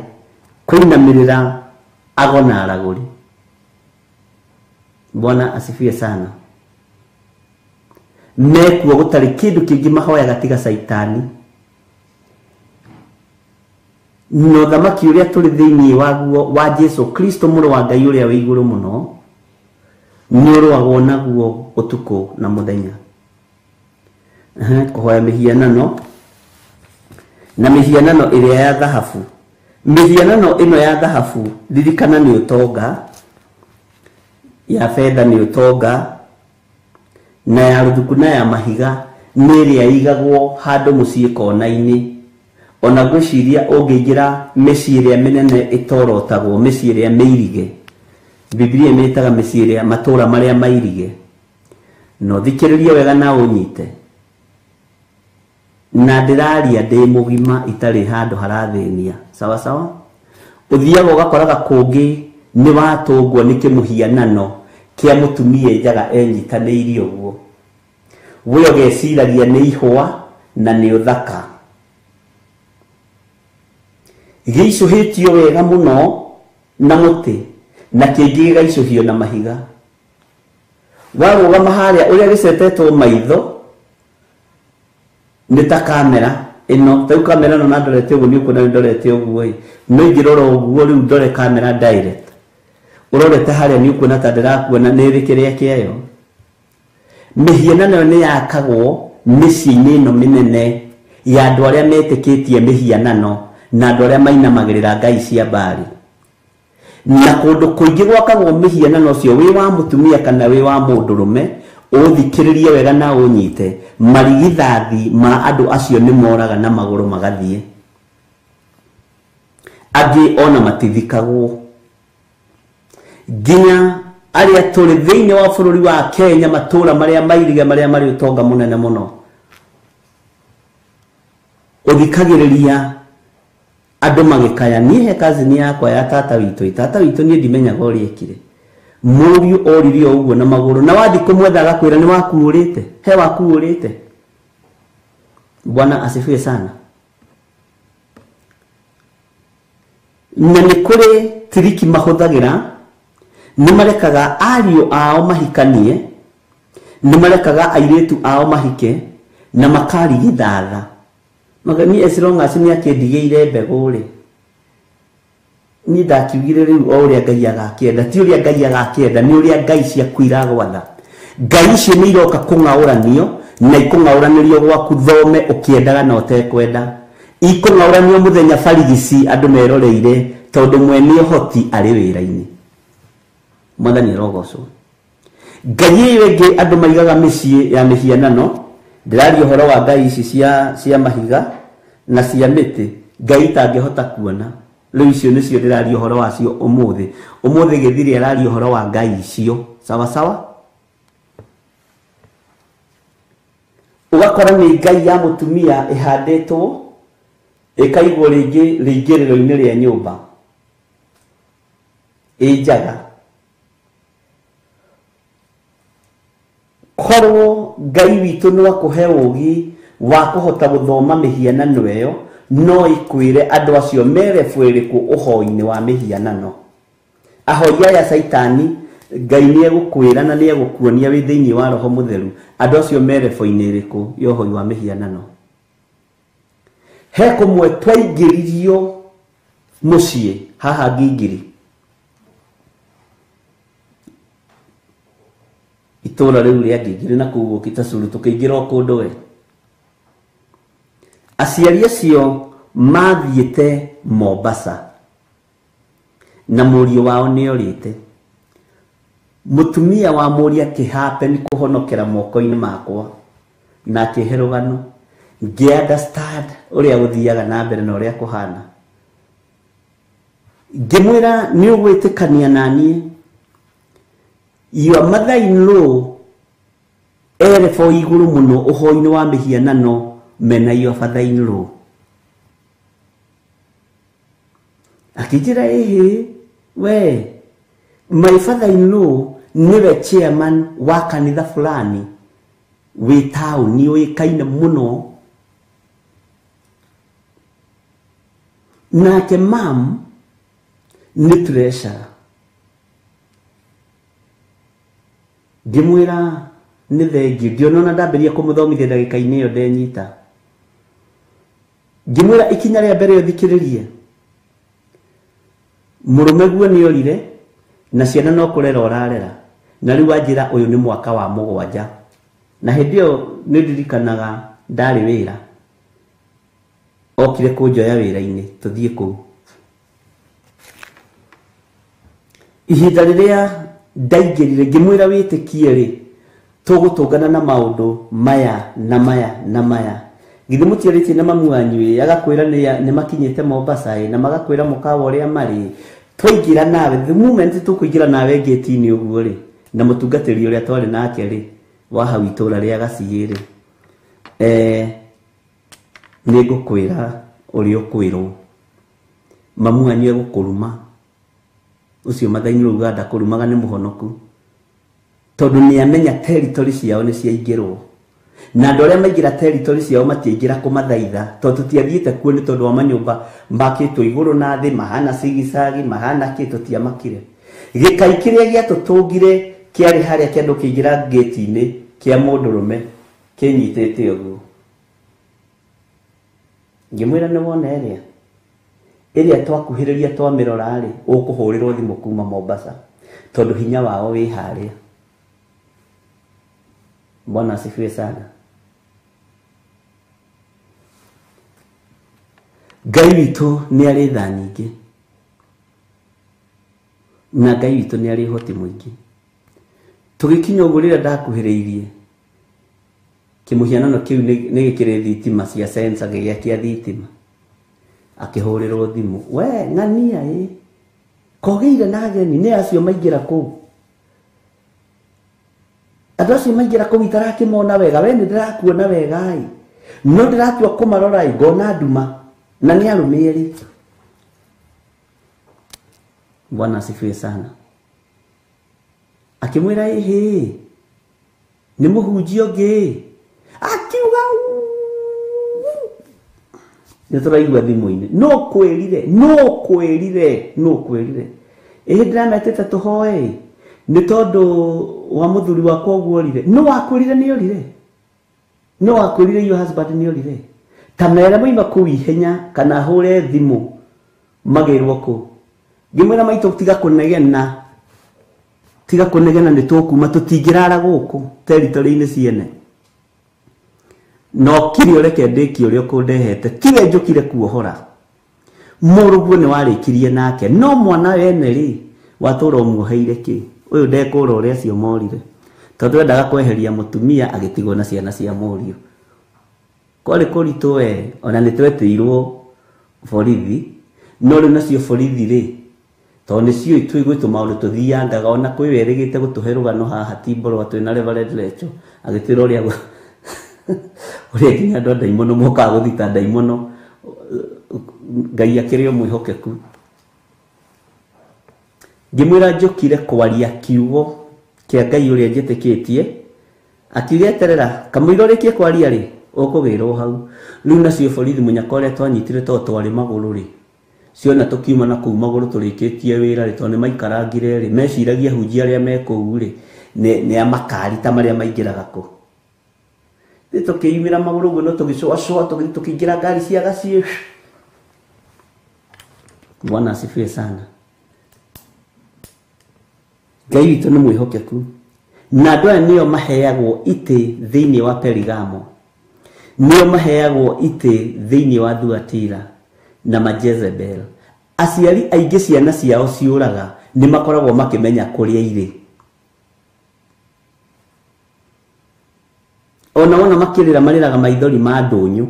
kũinamĩrĩra ago na aragũri. Bwana asifiwe sana. Mekuo gũtarĩ kĩndũ kĩngĩ mahoyaga tiga Saitani. No thamaki ũrĩa tũrĩ thĩinĩ waguo wa Jesu Kristo mũrũ wa Ngai ũrĩa wĩ igũrũ mũno nĩ ũrũagwo naguo ũtukũ na mũthenya. Kũhoya mĩhianano na mĩhianano ĩrĩa ya thahabu. Mĩhianano ĩno ya thahabu, ririkana nĩ ũtonga, ya betha nĩ ũtonga, na ya rũthuku na ya mahiga nĩ ĩrĩa ĩigagwo handũ mũciĩ kona-inĩ. Ona ngwĩciria ũngĩingĩra mĩciĩ ĩrĩa mĩnene ĩtorotagwo, mĩciĩ ĩrĩa mĩirige, Biblia ĩmĩtaga mĩciĩ ĩrĩa matũũra marĩa mairige. No thikĩrĩrie wega na ũnyite, na ndĩraria ndĩ mũgima itarĩ handũ harathĩnia. Sawa sawa. Ũthiaga ũgakoraga kũngĩ nĩ watũngwo nĩ kĩmũhianano kĩa mũtumia njaga enyitanĩirie ũguo, we ũgeciragia nĩ ihũa na nĩ ũthaka, gĩicũhĩtio wega mũno na mũtĩ, na kĩngĩ gĩgaicũhio na mahiga. Warũgama harĩa ũrĩa gĩcetetwo maitho nĩ ta kamera ĩno, ta rĩu kamera ĩno na ndorete ũguo, nĩ ũkuona nĩ ndorete ũguo ĩ, no ingĩrora ũguo rĩu ndore kamera direct ũrorete harĩa nĩ ũkuona ta ndĩrakuona nĩ ĩrĩ kĩrĩa kĩayo. Mĩhianano nĩ yakagwo mĩciĩ-inĩ ĩno mĩnene ya andũ arĩa metĩkĩtie mĩhianano na andũ arĩa mainamagĩrĩra ngai cia mbarĩ. Na kũndũ kũingĩ gwakagwo mĩhianano ũcio, wĩ wa mũtumia kana wĩ wa mũndũrũme, ũthikĩrĩrie wega na ũnyite, marigithathi ma andũ acio nĩ moraga na magũrũ magathiĩ, angĩ ona matithikagwo. Nginya arĩa tũrĩ thĩinĩ wa bũrũri wa Kenya, matũũra marĩa mairige marĩa marĩ ũtonga mũnene mũno, ũthikagĩrĩria andũ magĩkaya. Niĩ he kazini yakwa ya tata witũ, tata witũ niĩ ndimenyaga ũrĩa ekire, mũriũ oririe o ũguo na magũrũ, na wathiĩ kũmwetha agakwĩra nĩ wakuũrĩte, he wakuũrĩte. Bwana asifiwe sana. Na nĩ kũrĩ tiriki mahũthagĩra, nĩ marekaga ariũ ao mahikanie, nĩ marekaga airĩtu ao mahike, na makarigithatha. Magani as long as nĩ akĩndigĩire mbegũ rĩ, niĩ ndakiugire rĩu o ũrĩa Ngai agakĩenda, ti ũrĩa Ngai agakĩenda, nĩ ũrĩa ngai ciaku iragwatha. Ngai icio nĩ iroka kũng'aũranio, na ikũng'aũranĩrio gwaku thome ũkĩendaga na ũtekwenda. Ikũng'aũranio mũthenya barigici andũ meroreire, tondũ mwene ũhoti arĩ wĩra-inĩ. Mwathani arogocwo. Ngai ĩyo ĩngĩ andũ maigaga mĩciĩ ya mĩhianano, ndĩraria ũhoro wa ngai ici cia mahiga na cia mĩtĩ, ngai itangĩhota kuona. Rĩu icio nĩcio ndĩraria ũhoro wacio ũmũthĩ. Ũmũthĩ Gĩthiri araria ũhoro wa ngai icio. Sawa sawa. Ũgakora nĩ ngai ya mũtumia ĩhandĩtwo ĩkaigwo rĩngĩ rĩingĩrĩro-inĩ rĩa nyũmba ĩ njaga. Korwo Ngai witũ no akũhe ũũgĩ wa kũhota gũthoma mĩhianano ĩyo, no ĩkwĩre andũ acio merebu ĩrĩkũ ũhoi-inĩ wa mĩhianano. Ahoi aya caitani, Ngai nĩ egũkwĩra na nĩ egũkuonia wĩ thĩinĩ wa Roho Mũtheru andũ acio merebu-inĩ ĩrĩkũ ya ũhoi wa mĩhianano. He kũmwe twaingĩririo mũciĩ haha Ngingiri, itũũra rĩu rĩa Ngingiri na kũu Gĩtacuru, tũkĩingĩra o kũndũ we. Aciari acio mathiĩte Mombasa na mũriũ wao nĩorĩte. Mũtumia wa mũriũ akĩhappen kũhonokera moko-inĩ makwa na akĩhe rũgano, ngĩ understand ũrĩa gũthiaga na mbere na ũrĩa kũhana. Ngĩmwĩra nĩ ũgwĩtĩkania na niĩ, your mother in law erebo igũrũ mũno ũhoi-inĩ wa mĩhianano mena your father in law. Akĩnjĩra ĩhĩ, we my father in law nĩwe chairman wa kanitha fulani wĩ taũni ũĩkaine mũno, nake mam nĩ treasurer. Ngĩmwĩra nĩ thengiũ, ndionona ndambĩrĩria kũmũthomithia ndagĩka-inĩ ĩyo ndenyita. Ngĩmwĩra ikinya rĩa mbere ũthikĩrĩrie, mũrũme guo nĩorire na ciana no kũrera ũrarera, na rĩu wanjĩra ũyũ nĩ mwaka wa 7. Na hĩndĩ ĩyo nĩ ndirikanaga ndarĩ wĩra, okire kũnjoya wĩra-inĩ tũthiĩ kũu. Ihinda rĩrĩa ndaingĩrire ngĩmwĩra wĩtĩkie rĩ, Tũgũtũngana na maũndũ maya na maya na maya. Githĩ mũtiarĩtie na mamu wanyu ĩ, agakwĩra nĩ makinyĩte Mombasa ĩ, na magakwĩra mũkawa ũrĩa marĩ. Twaingĩra nawe, the moment tũkũingĩra nawe ngĩti-inĩ ũguo rĩ, na mũtungatĩri ũrĩa twarĩ nake rĩ, wa hau itũra rĩa Gaciĩ rĩ, nĩ ngũkwĩra ũrĩa ũkwĩrwo. Mamu wanyu egũkũruma. Ũcio Mathai-inĩ ũrauga ndakũrumaga nĩ mũhonoku. Tondũ nĩ amenya territory ciao nĩ ciaingĩrwo. Na andũ arĩa maingĩra territory ciao matiaingĩra kũmathaitha, tondũ tũtiathiĩte kuo nĩ tondũ wa manyũmba makĩtwo igũrũ na thĩ, mahana cigicagi, mahana kĩ, tũtiamakire. Gĩkai kĩrĩa gĩatũtũngire kĩarĩ harĩa kĩandũ kĩingĩra gate-inĩ kĩa mũndũrũme kĩnyitĩte ũguo. Ngĩmwĩra nĩ wona ĩrĩa ĩrĩa twakuhĩrĩria twamĩrora rĩ, ũkũhũrĩrwo thimũ kuma Mombasa tondũ hinya wao wĩ harĩa. Bwana asifiwe sana. Ngai witũ nĩ arĩ tha nyingĩ, na Ngai witũ nĩ arĩ ũhoti mũingĩ. Tũgĩkinya ũguo rĩrĩa ndakuhĩrĩirie, kĩmũhianano kĩu nĩ gĩkĩrĩ thitima cia sensor gĩgĩakia thitima. Akĩhũrĩrwo thimũ, we ng'ania ĩ, kogĩire na ageni nĩ acio maingĩra kũu. Andũ acio maingĩra kũu itarakĩmona wega, we nĩ ndĩrakuona wega ĩ, no ndĩratua kũmarora ĩ, ngona nduma na nĩ arũme erĩ. Bwana asifiwe sana. Akĩmwĩra ĩhĩ, nĩ mũhunjia ũngĩ. Akiuga nĩ tũraigua thimũ-inĩ, no kwĩrire, no kwĩrire, no kwĩrire. Ĩhĩ ndĩrametĩte tũhoe nĩ tondũ wa mũthuri wakwa ũguo orire. No wakwĩrire nĩ orire. No wakwĩrire your husband nĩ orire. Ta mere moima kũu ihenya kana hũre thimũ magĩrwo kũu. Ngĩmwĩra maitũ tiga kũnegena, tiga kũnegena nĩ tũkuma, tũtingĩrara gũkũ territory-inĩ ciene. No kiri ũreke ndĩkie ũrĩa ũkũndehete, tiwe njũkire kuohora. Mũrũguo nĩ warĩkirie nake, no mwana wene rĩ, watũra ũmuoheire kĩ? Ũyũ ndekũra ũrĩa acio morire. Tondũ endaga kweheria mũtumia agĩtigwo na ciana cia mũriũ. Kwarĩ kũritũ we, ona nĩ twetĩirwo borithi, no rĩu nacio borithi rĩ, tondũ nĩciũĩ twĩ gwĩ tũmaũndũ tũthiangaga, ona kwĩ werĩgĩte gũtũhe rũgano haha Timborwa twĩna Reverend Lecho, agĩtwĩra ũrĩa ũrĩa nginya andũ a ndaimono mokaga gũthita ndaimono, Ngai akĩrĩ o mwĩhokeku. Ngĩmwĩra njũkire kwaria kiugo kĩa Ngai ũrĩa njĩtĩkĩtie, akiuga eterera kamũira ũrĩkie kwaria rĩ, ũkũgĩrwo hau. Rĩu nacio borithi mũnyaka ũrĩa twanyitire tondũ twarĩ magũrũ rĩ, ciona tũkiuma na kũu magũrũ tũrĩkĩtie wĩra rĩ, tondũ nĩ maikarangire rĩ, meciragia hunjia arĩa me kũu rĩ, nĩ a makari ta marĩa maingĩraga kũ. Rĩ tũkĩumĩra magũrũ ũguo no tũgĩcũacũa, tũgĩthiĩ tũkĩingĩra ngari cia Gaciĩ. Bwana asifiwe sana. Ngai witũ nĩ mwĩhokeku. Na andũ aya nĩo maheagwo itĩ thĩinĩ wa Perigamo, nĩo maheagwo itĩ thĩinĩ wa Thuatira na Majezebel. Aciari aingĩ ciana ciao ciũraga nĩ makoragwo makĩmenya kũrĩa irĩ. Ona wona makĩrĩra marĩraga maithori ma ndũnyũ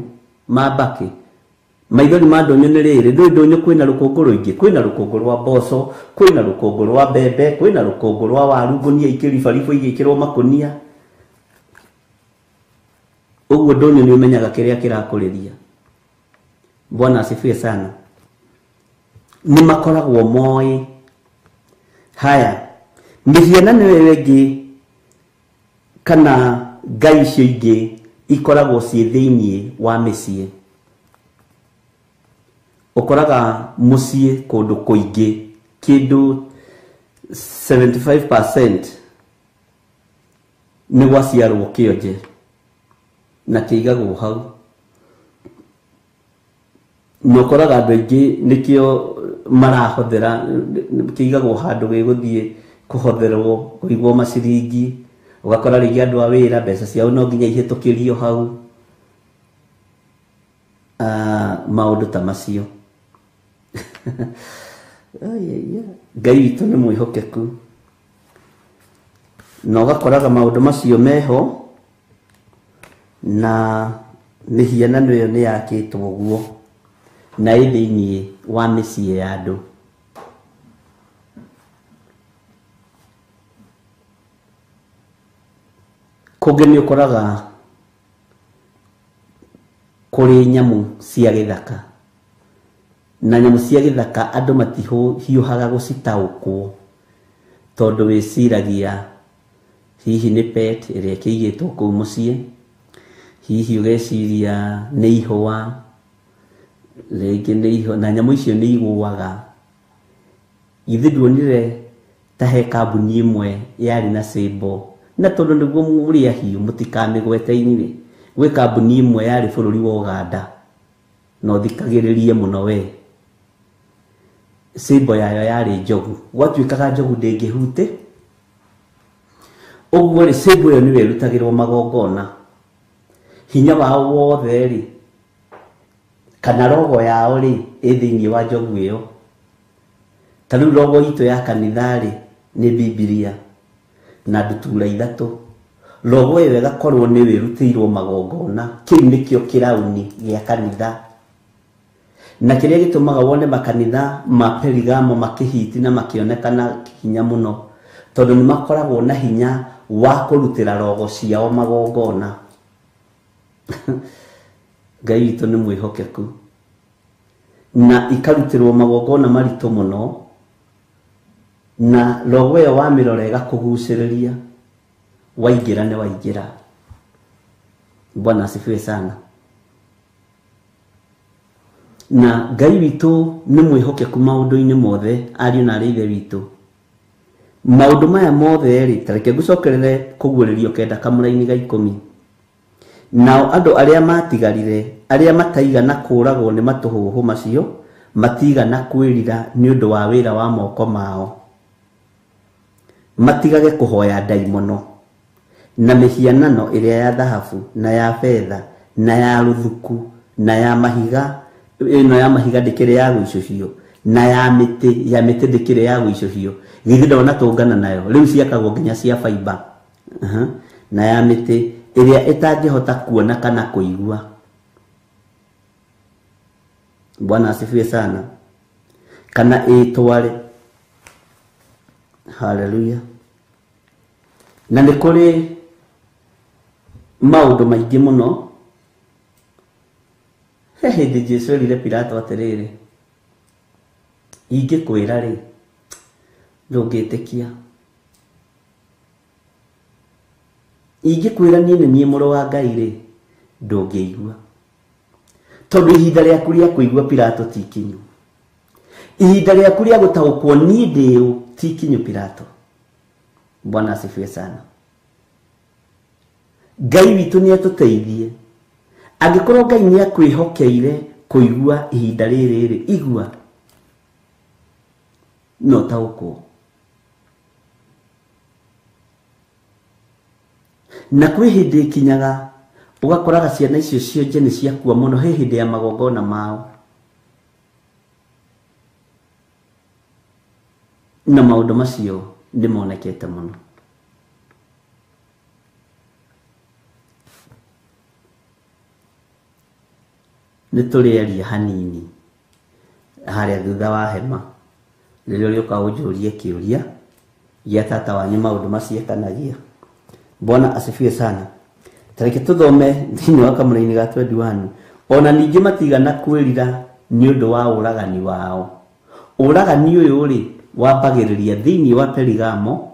ma mbakĩ. Maithori ma ndũnyũ nĩ rĩrĩ, ndũĩ ndũnyũ kwĩna rũkũngũ rũingĩ, kwĩna rũkũngũ rwa mboco, kwĩna rũkũngũ rwa mbembe, kwĩna rũkũngũ rwa waru, ngũnia ikĩribaribwo igĩkĩrwo makũnia. Ũguo ndũnyũ nĩ ũmenyaga kĩrĩa kĩrakũrĩria. Bwana asifiwe sana. Nĩ makoragwo moĩ. Haya, mĩhianano ĩyo ĩngĩ kana ngai icio ingĩ ikoragwo ciĩ thĩinĩ wa mĩciĩ. Ũkoraga mũciĩ kũndũ kũingĩ kĩndũ 75% nĩ gwaciarwo kĩonje na kĩigagwo hau. Na ũkoraga andũ aingĩ nĩkĩo marahothera, kĩigagwo handũ gĩgũthiĩ kũhotherwo, kũigwo maciringi. Ũgakora rĩngĩ andũ a wĩra mbeca ciao no nginya ihĩtũkĩrio hau. Maũndũ ta macio. Ngai witũ nĩ mwĩhokeku. Na ũgakoraga maũndũ macio meho na mĩhianano ĩyo nĩ yakĩtwo ũguo na ĩ thĩinĩ wa mĩciĩ ya andũ. Kũngĩ nĩ ũkoraga kũrĩ nyamũ cia gĩthaka, na nyamũ cia gĩthaka andũ matihiũhaga gũcitaũkwo tondũ wĩciragia hihi nĩ pet ĩrĩa ĩkĩigĩtwo kũu mũciĩ, hihi ũgeciria nĩ ihũa, rĩngĩ nĩ ihũa, na nyamũ icio nĩ igũaga. Githĩ nduonire ta he kambuni ĩmwe yarĩ na symbol, na tondũ nĩguo mũrĩ ahiũ mũtikamĩgwete inyuĩ, gwĩ kambuni ĩmwe yarĩ bũrũri wa Uganda, na ũthikagĩrĩrie mũno we, symbol yayo yarĩ njogu, gwatuĩkaga njogu ndĩngĩhute ũguo rĩ, symbol ĩyo nĩyo ĩrutagĩrwo magongona, hinya wao wothe rĩ kana rogo yao rĩ ĩ thĩinĩ wa njogu ĩyo. Ta rĩu rogo itũ ya kanitha rĩ nĩ Bibilia na ndutura ithatũ, rogo ĩyo ĩgakorwo nĩyo ĩrutĩirwo magongona, kĩu nĩkĩo kĩrauni gĩa kanitha. Na kĩrĩa gĩtũmaga wone makanitha ma Perigamo makĩhiti na makĩonekana hinya mũno, tondũ nĩ makoragwo na hinya wa kũrutĩra rogo ciao magongona. Ngai witũ nĩ mwĩhokeku, na ikarutĩrwo magongona maritũ mũno, na rogo ĩyo wamĩrora ĩgakũgucĩrĩria, waingĩra nĩ waingĩra. Bwana asifiwe sana. Na Ngai witũ nĩ mwĩhokeku maũndũ-inĩ mothe, ariũ na aarĩ a Ithe witũ. Maũndũ maya mothe rĩ, ta reke ngũcokerere kũguũrĩrio 9 kamũraini ga 10. Nao andũ arĩa matigarire, arĩa mataigana kũũragwo nĩ matũhũhũ macio, matigana kwĩrira nĩ ũndũ wa wĩra wa moko mao, matigage kũhoya ndaimono na mĩhianano ĩrĩa ya thahabu na ya betha na ya rũthuku na ya mahiga, ĩno ya mahiga ndĩkĩrĩ ya gũicũhio, na ya mĩtĩ, ya mĩtĩ ndĩkĩrĩ ya gũicũhio, githĩ ndona tũngana nayo rĩu ciakagwo nginya cia fiber, na ya mĩtĩ ĩrĩa ĩtangĩhota kuona kana kũigua. Bwana asifiwe sana. Kana ĩtware. Haleluya. Na nĩ kũrĩ maũndũ maingĩ mũno. He hĩndĩ Jesũ erire Pilato atĩrĩrĩ, ingĩkwĩra rĩ ndũngĩtĩkia, ingĩkwĩra niĩ nĩ niĩ mũrũ wa Ngai rĩ ndũngĩigua, tondũ ihinda rĩaku rĩa kũigua Pilato ti ikinyu, ihinda rĩaku rĩa gũtaũkwo niĩ ndĩũ ti ikinyu Pilato. Bwana asifiwe sana. Ngai witũ nĩ atũteithie. Angĩkorwo Ngai nĩ akwĩhokeire kũigua ihinda rĩrĩ rĩ, igua no taũkwo. Na kwĩ hĩndĩ ĩkinyaga ũgakoraga ciana icio cionje nĩ ciakua mũno, he hĩndĩ ya magongona mao, na maũndũ macio nĩ monekete mũno. Nĩ tũrĩaria hanini harĩa thutha wa hema, rĩrĩa ũrĩũka ũnjũrie kĩũria gĩa tata wanyu maũndũ macio ekanagia. Bwana asifiwe sana. Tareke tũthome thĩinĩ wa kamũraini ga 21. Ona ningĩ matigana kwĩrira nĩ ũndũ wa ũragani wao. Ũragani ũyũ rĩ wambagĩrĩria thĩinĩ wa Perigamo,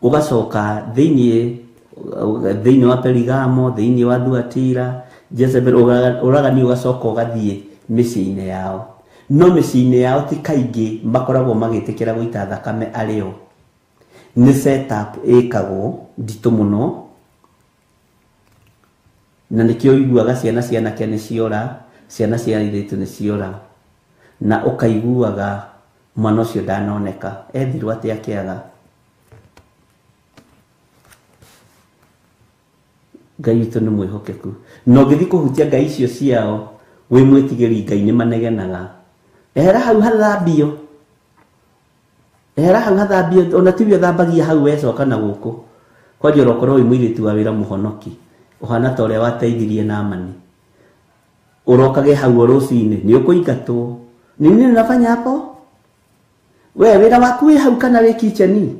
ũgacoka thĩinĩ wa Perigamo, thĩinĩ wa Thuatira, Jezebel, ũragani ũgacoka ũgathiĩ mĩciĩ-inĩ yao. No mĩciĩ-inĩ yao ti kaingĩ makoragwo magĩtĩkĩra gũita thakame arĩo. Nĩ setup ĩkagwo nditũ mũno, na nĩkĩo ũiguaga ciana cia anake nĩ ciora, ciana cia airĩtu nĩ ciora, na ũkaiguaga mwana ũcio ndanoneka, ethirwo atĩa kĩaga. Ngai witũ nĩ mwĩhokeku, na ũngĩthiĩ kũhutia ngai icio ciao wĩ mwĩtigĩri Ngai nĩ manegenaga. Ehera hau hathambio, ehera hau hathambio, ona tiwe ũthambagia hau wecoka na gũkũ. Kwanja ũrokorwo wĩ mũirĩtu wa wĩra mũhonoki ũhana ta ũrĩa wateithirie Naamani, ũrokage hau o rũcinĩ nĩ ũkũingatwo. Ni nini unafanya hapo? We wĩra waku wĩ hau kana wĩ kitchen?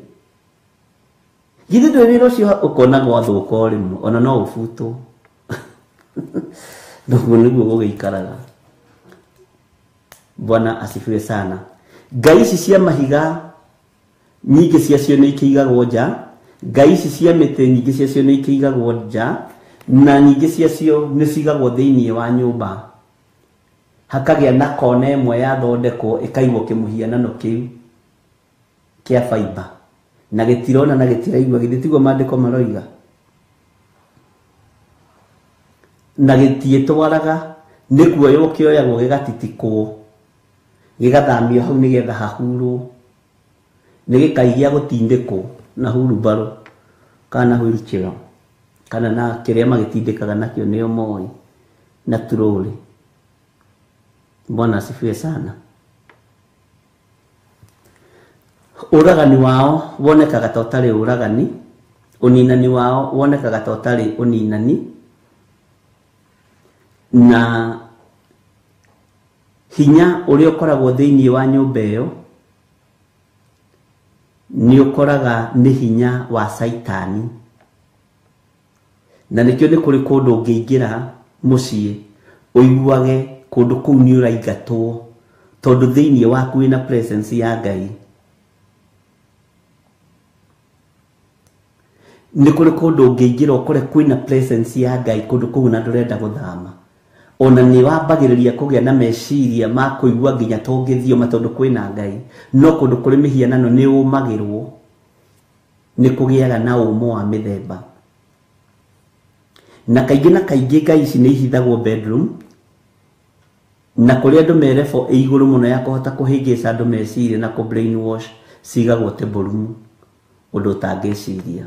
Githĩ ndũĩ wĩra ũcio ũkona gwathũka o rĩmwe, ona no ũbutwo. Noguo nĩguo gũgĩikaraga. Bwana asifiwe sana. Ngai ici cia mahiga nyingĩ ciacio nĩ ikĩigagwo nja, ngai ici cia mĩtĩ nyingĩ ciacio nĩ ikĩigagwo nja, na nyingĩ ciacio nĩ cigagwo thĩinĩ wa nyũmba. Hakagĩa na kona ĩmwe yathondekwo ĩkaigwo kĩmũhianano kĩu kĩa fiber, na gĩtirona na gĩtiraigua. Githĩ tiguo maandĩko maroiga? Na gĩtiĩtwaraga, nĩ kuoywo kĩoyagwo gĩgatitikwo, gĩgathamio hau nĩgetha hahurwo, nĩ gĩkai gĩa gũtindĩkwo na hurumbarũ kana wheelchair kana na kĩrĩa magĩtindĩkaga nakĩo nĩo moĩ, na turũrĩ. Bwana asifiwe sana. Ũragani wao wonekaga ta ũtarĩ ũragani, ũninani wao wonekaga ta ũtarĩ ũninani, na hinya ũrĩa ũkoragwo thĩinĩ wa nyũmba ĩyo nĩ ũkoraga nĩ hinya wa Caitani. Na nĩkĩo nĩ kũrĩ kũndũ ũngĩingĩra mũciĩ ũiguage kũndũ kũu nĩ ũraingatwo, tondũ thĩinĩ waku wĩna presence ya Ngai. Nĩ kũrĩ kũndũ ũngĩingĩra ũkore kwĩna presence ya Ngai kũndũ kũu na ndũrenda gũthama. Ona nĩ wambagĩrĩria kũgĩa na meciria ma kũigua nginya tũngĩthioma tondũ kwĩna Ngai. No kũndũ kũrĩ mĩhianano nĩ ũmagĩrwo, nĩ kũgĩaga na ũmũ wa mĩthemba. Na kaingĩ na kaingĩ ngai ici nĩ ihithagwo bedroom, na kũrĩa andũ me level ĩ igũrũ mũno ya kũhota kũhĩngĩca andũ meciria na kũ brainwash, cigagwo table room, ũndũ ũtangĩciria.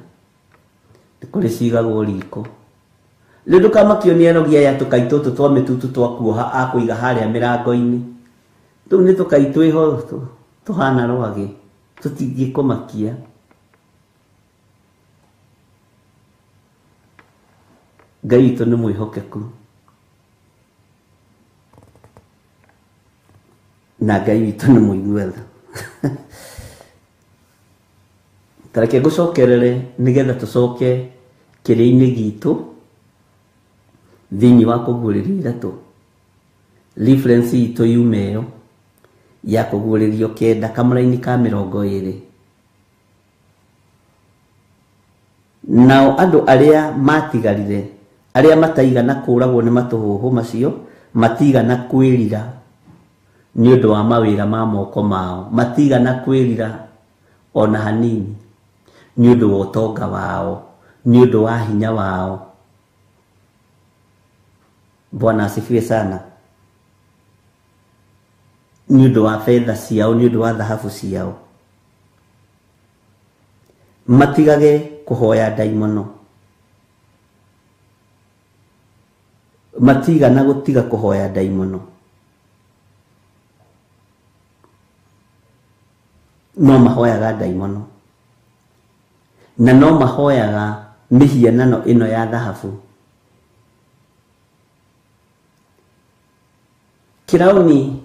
Nĩ kũrĩ cigagwo riko. Rĩu ndũkamakio nĩ arogi aya tũkai tũtũ twa mĩtutu twa kuoha akũiga harĩa mĩrango-inĩ. Tũu nĩ tũkai twĩho tũhana rwagĩ, tũtingĩkũmakia. Ngai witũ nĩ mwĩhokeku, na Ngai witũ nĩ mũigua tha. Ta reke ngũcokerere nĩgetha tũcoke kĩrĩa-inĩ gitũ thĩinĩ wa kũguũrĩrio ithatũ. Reference itũ yuma ĩyo ya kũguũrĩrio 9 kamũraini ka 20. Nao andũ arĩa matigarire, arĩa mataigana kũũragwo nĩ matũhũhũ macio, matigana kwĩrira nĩ ũndũ wa mawĩra ma moko mao, matigana kwĩrira ona hanini nĩ ũndũ wa ũtonga wao, nĩ ũndũ wa hinya wao. Bwana asifiwe sana. Nĩ ũndũ wa fedha ciao, nĩ ũndũ wa thahabu ciao, matigage kũhoya ndaimono, matigana gũtiga kũhoya ndaimono, no mahoyaga ndaimono, na no mahoyaga mĩhianano ĩno ya thahabu. Kĩrauni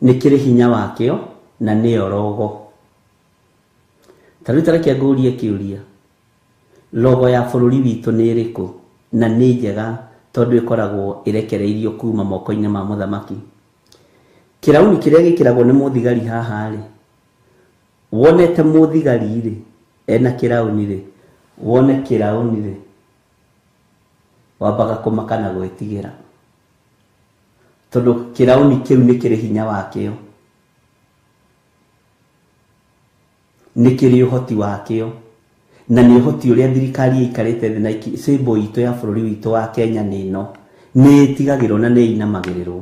nĩ kĩrĩ hinya wakĩo na nĩyo rogo. Ta rĩu ta reke ngũrie kĩũria, logo ya bũrũri witũ nĩ ĩrĩkũ? Na nĩ njega tondũ ĩkoragwo ĩrekereirio kuma moko-inĩ ma mũthamaki. Kĩrauni kĩrĩa gĩkĩragwo nĩ mũthigari haha rĩ, wonete mũthigari rĩ ena kĩrauni rĩ, wone kĩrauni rĩ, wambaga kũmaka na gwĩtigĩra, tondũ kĩrauni kĩu nĩ kĩrĩ hinya wakĩo, nĩ kĩrĩ ũhoti wakĩo, na nĩ ũhoti ũrĩa thirikari ĩikarĩte thĩ na symbol itũ ya bũrũri witũ wa Kenya nĩ ĩno, nĩ ĩtigagĩrwo na nĩ ĩinamagĩrĩrwo.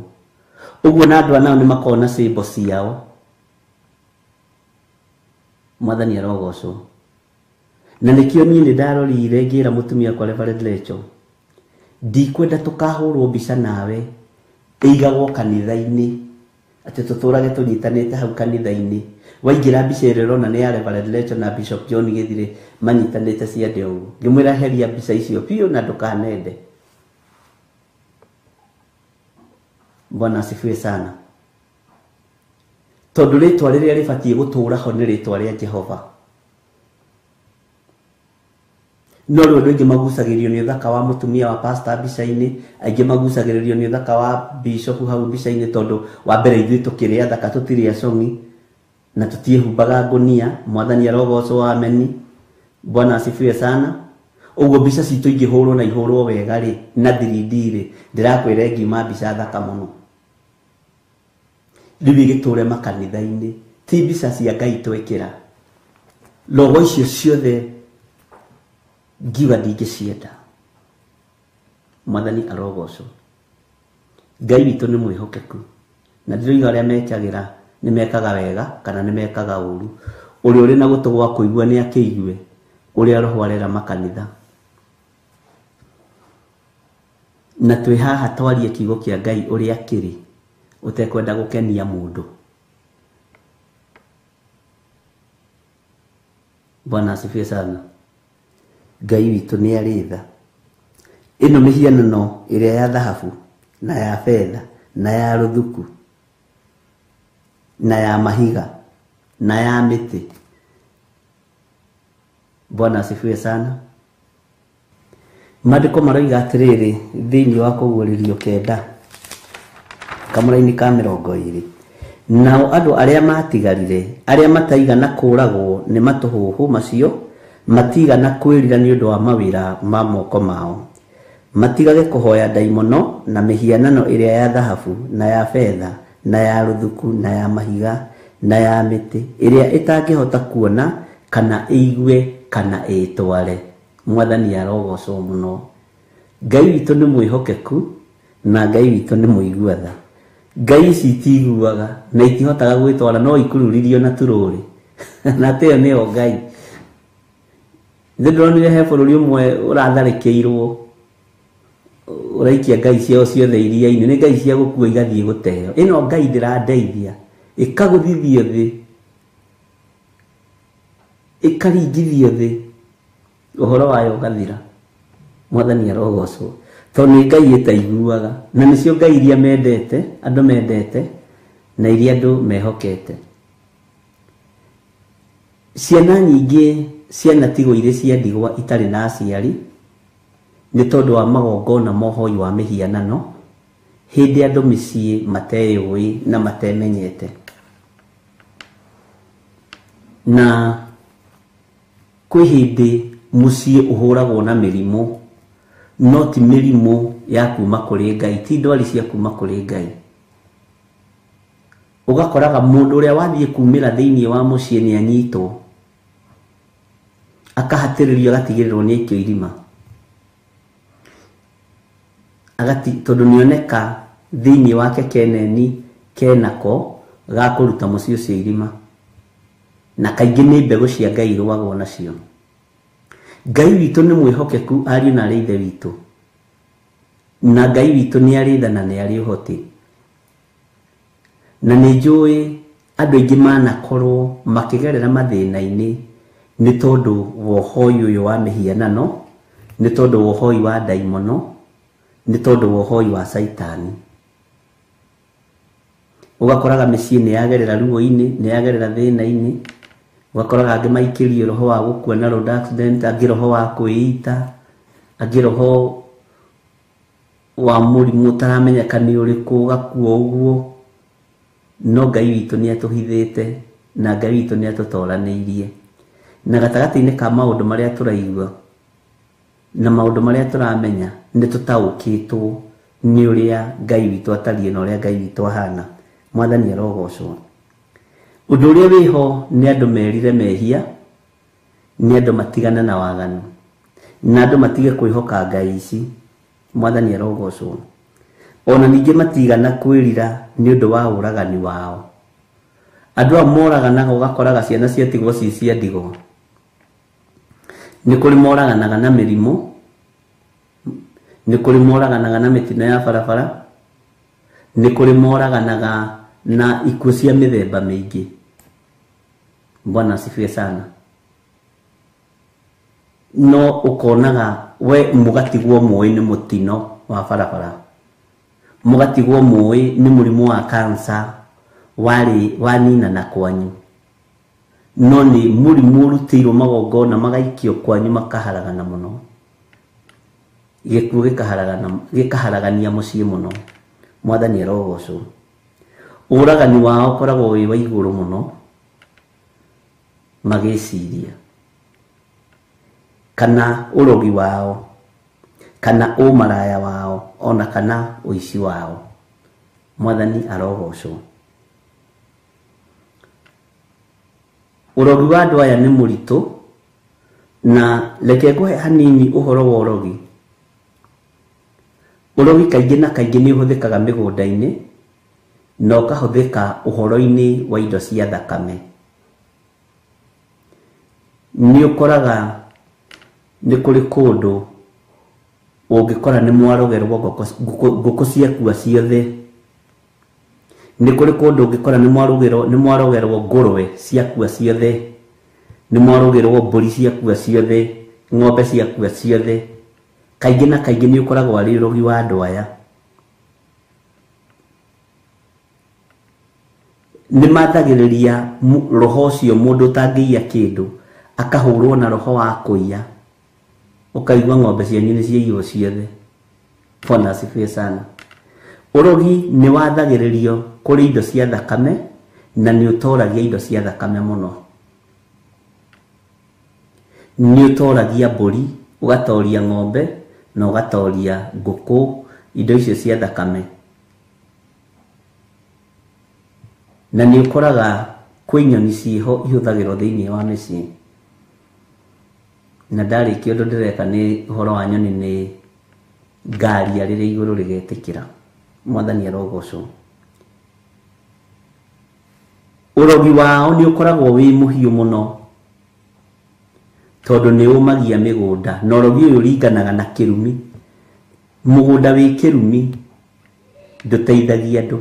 Ũguo na andũ anao nĩ makoragwo na symbol ciao. Mwathani arogocwo. Na nĩkĩo niĩ nĩ ndarorire ngĩra mũtumia wakwa Reverend Rachel, ndikwenda tũkahũrwo mbica nawe ĩigagwo kanitha-inĩ, atĩ tũtũrage tũnyitanĩte hau kanitha-inĩ, Waingĩra mbica ĩrĩa ũrona nĩ ya Reverend Lecho na Bishop John Gĩthirĩ manyitanĩte ciande ũguo. Ngĩmwĩra heria mbica icio biũ na ndũkanende. Bwana asifiwe sana. Tondũ rĩtwa rĩrĩa rĩbatiĩ gũtũũra ho nĩ rĩtwa rĩa Jehova. No rĩu andũ aingĩ magucagĩrĩrio nĩ ũthaka wa mũtumia wa pastor mbica-inĩ, aingĩ magucagĩrĩrio nĩ ũthaka wa bishop hau mbica-inĩ, tondũ wa mbere ithuĩ tũkĩrĩ athaka tũtirĩ acong'i na tũtiĩhumbaga ngũnia. Mwathani arogocwo, ameni. Bwana asifiwe sana. Ũguo mbica citũ ingĩhũrwo na ihũrwo wega rĩ na 3D rĩ, ndĩrakwĩra ĩngiuma mbica thaka mũno. Rĩu ĩgĩtũre makanitha-inĩ, ti mbica cia Ngai twekĩra. Logo icio ciothe ngiuga ndingĩcienda. Mwathani arogocwo. Ngai witũ nĩ mwĩhokeku na ndĩroiga arĩa mekagĩra nĩ mekaga wega kana nĩ mekaga ũru. Ũrĩa ũrĩ na gũtũ gwa kũigua nĩ akĩigue ũrĩa Roho arera makanitha. Na twĩ haha twarie kiugo kĩa Ngai ũrĩa kĩrĩ, ũtekwenda gũkenia mũndũ. Bwana asifiwe sana. Ngai witũ nĩ arĩ tha. Ĩno mĩhianano ĩrĩa ya thahabu na ya betha na ya rũthuku na ya mahiga na ya mĩtĩ. Bwana asifiwe sana. Maandĩko maroiga atĩrĩrĩ thĩinĩ wa Kũguũrĩrio 9 kamũraini ka 20, nao andũ arĩa matigarire arĩa mataigana kũũragwo nĩ matũhũhũ macio matigana kwĩrira nĩ ũndũ wa mawĩra ma moko mao, matigage kũhoya ndaimono na mĩhianano ĩrĩa ya thahabu na ya betha na ya rũthuku na ya mahiga na ya mĩtĩ ĩrĩa ĩtangĩhota kuona kana ĩigue kana ĩtware. Mwathani arogocwo mũno. Ngai witũ nĩ mwĩhokeku na Ngai witũ nĩ mũigua tha. Ngai ici itiguaga na itihotaga gwĩtwara, no ikururirio na turũrĩ na tĩyo nĩyo Ngai. Ndĩronire he bũrũri ũmwe ũratharĩkĩirwo ũraikia ngai ciao ciothe iria-inĩ, nĩ ngai cia gũkua igathiĩ gũteo. Ĩno Ngai ndĩrandeithia, ĩkagũthithio thĩ, ĩkaringithio thĩ, ũhoro wayo ũgathira. Mwathani arogocwo. Tondũ nĩ Ngai ĩtaiguaga, na nĩcio Ngai iria mendete, andũ mendete na iria andũ mehokete. Ciana nyingĩ cianatigwo irĩ cia ndigwa itarĩ na aciari nĩ tondũ wa magongona ma ũhoi wa mĩhianano, hĩndĩ andũ mĩciĩ mateyũĩ na matemenyete. Na kwĩ hĩndĩ mũciĩ ũhũragwo na mĩrimũ, no ti mĩrimũ ya kuma kũrĩ Ngai, ti ndwari cia kuma kũrĩ Ngai. Ũgakoraga mũndũ ũrĩa wathiĩ kumĩra thĩinĩ wa mũciĩ nĩ anyitwo, akahatĩrĩrio, agatigĩrĩrwo nĩ aikio irima, tondũ nĩoneka thĩinĩ wake keneni kenako ga kũruta mũciĩ ũcio irima. Na kaingĩ nĩ mbegũ cia Ngai irũagwo nacio. Ngai witũ nĩ mwĩhokeku ariũ na arĩ ithe witũ, na Ngai witũ nĩ arĩ tha na nĩ arĩ ũhoti. Na nĩ njũĩ andũ aingĩ manakorwo makĩgerera mathĩna-inĩ nĩ tondũ wa ũhoi ũyũ wa mĩhianano, nĩ tondũ wa ũhoi wa ndaimono, nĩ tondũ wa ũhoi wa caitani. Ũgakoraga mĩciĩ nĩ yagerera ruo-inĩ, nĩ yagerera thĩna-inĩ. Ũgakoraga angĩ maikĩrio roho wa gũkua na road accident, angĩ roho wa kwĩita, angĩ roho wa mũrimũ ũtaramenyeka nĩ ũrĩkũ, ũgakua ũguo. No Ngai witũ nĩ atũhithĩte na Ngai witũ nĩ atũtoranĩirie. Na gatagatĩ-inĩ ka maũndũ marĩa tũraigua na maũndũ marĩa tũramenya, nĩ tũtaũkĩtwo nĩ ũrĩa Ngai witũ atariĩ na ũrĩa Ngai witũ ahana. Mwathani arogocwo. Ũndũ ũrĩa wĩho nĩ andũ merire mehia, nĩ andũ matigane na waganu, na andũ matige kwĩhoka ngai ici. Mwathani arogocwo. Ona ningĩ matigana kwĩrira nĩ ũndũ wa ũragani wao. Andũ aya moraganaga ũgakoraga ciana ciatigwo ci cia ndigwa. Nĩ kũrĩ moraganaga na mĩrimũ, nĩ kũrĩ moraganaga na mĩtino ya barabara, nĩ kũrĩ moraganaga na ikuũ cia mĩthemba mĩingĩ. Bwana asifiwe sana. No ukonaga we mugatigwo muĩ nĩ mũtino wa barabara, mugatigwo muĩ nĩ mũrimũ wa cancer warĩ wanina na kwanyu, no nĩ mũrimũ ũrutĩirwo magongona magaikio kwanyu makaharagana mũno, gĩkuũ gĩkaharagania mũciĩ mũno. Mwathani arogocwo. Ũragani wao ũkoragwo wĩ wa igũrũ mũno magĩciria, kana ũrogi wao, kana ũmaraya wao, ona kana ũici wao. Mwathani arogocwo. Ũrogi wa andũ aya nĩ mũritũ, na reke ngũhe hanini ũhoro wa ũrogi. Ũrogi kaingĩ na kaingĩ nĩ ũhũthĩkaga mĩgũnda-inĩ na ũkahũthĩka ũhoro-inĩ wa indo cia thakame. Nĩ ũkoraga nĩ kũrĩ kũndũ ũngĩkora nĩ mwarogerwo ngũkũ ciakua ciothe. Nĩ kũrĩ kũndũ ũngĩkora nĩ mwarogerwo ngũrwe ciakua ciothe, nĩ mwarogerwo mbũri ciakua ciothe, ng'ombe ciakua ciothe. Kaingĩ na kaingĩ nĩ ũkoragwo arĩ ũrogi wa andũ aya. Nĩ mathagĩrĩria roho ũcio mũndũ ũtangĩiya kĩndũ akahũrwo na roho wa kũiya, ũkaigua ng'ombe cianyu nĩ ciaiywo ciothe. Bwana asifiwe sana. Ũrogi nĩ wathagĩrĩrio kũrĩ indo cia thakame na nĩ ũtoragia indo cia thakame mũno. Nĩ ũtoragia mbũri, ũgatoria ng'ombe na ũgatoria ngũkũ, indo icio cia thakame. Na nĩ ũkoraga kwĩ nyoni ciĩho ihũthagĩrwo thĩinĩ wa mĩciĩ. Na ndarĩkia ũndũ ndĩreka nĩ ũhoro wa nyoni nĩ ngaria rĩrĩa igũrũ rĩgetĩkĩra. Mwathani arogocwo. Ũrogi wao nĩ ũkoragwo wĩ mũhiũ mũno tondũ nĩ ũmagia mĩgũnda, na ũrogi ũyũ ũringanaga na kĩrumi. Mũgũnda wĩ kĩrumi ndũteithagia andũ.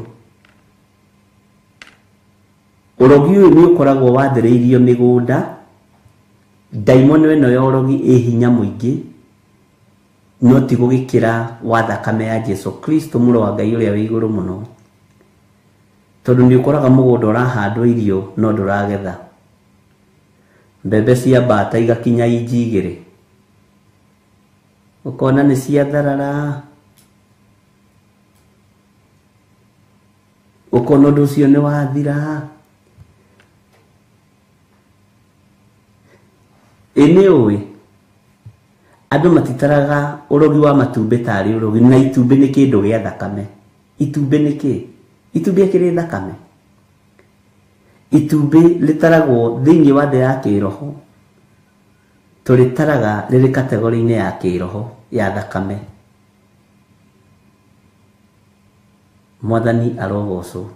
Ũrogi ũyũ nĩ ũkoragwo wathĩrĩirio mĩgũnda. Ndaimono ĩno ya ũrogi ĩ hinya mũingĩ, no ti gũgĩkĩra wa thakame ya Jesu Kristo mũrũ wa Ngai ũrĩa wĩ igũrũ mũno, tondũ nĩ ũkoraga mũgũnda ũrahandwo irio no ndũragetha. Mbembe cia mbata igakinya inji igĩrĩ, ũkona nĩ ciatharara, ũkona ũndũ ũcio nĩ wathira. Ĩ nĩ ũĩ andũ matitaraga ũrogi wa matumbĩ tarĩ ũrogi, na itumbĩ nĩ kĩndũ gĩa thakame. Itumbĩ nĩ kĩ? Itumbĩ ĩkĩrĩ thakame. Itumbĩ rĩtaragwo thĩinĩ wa thĩ ya kĩroho, tũrĩtaraga rĩrĩ kategori-inĩ ya kĩroho ya thakame. Mwathani arogocwo.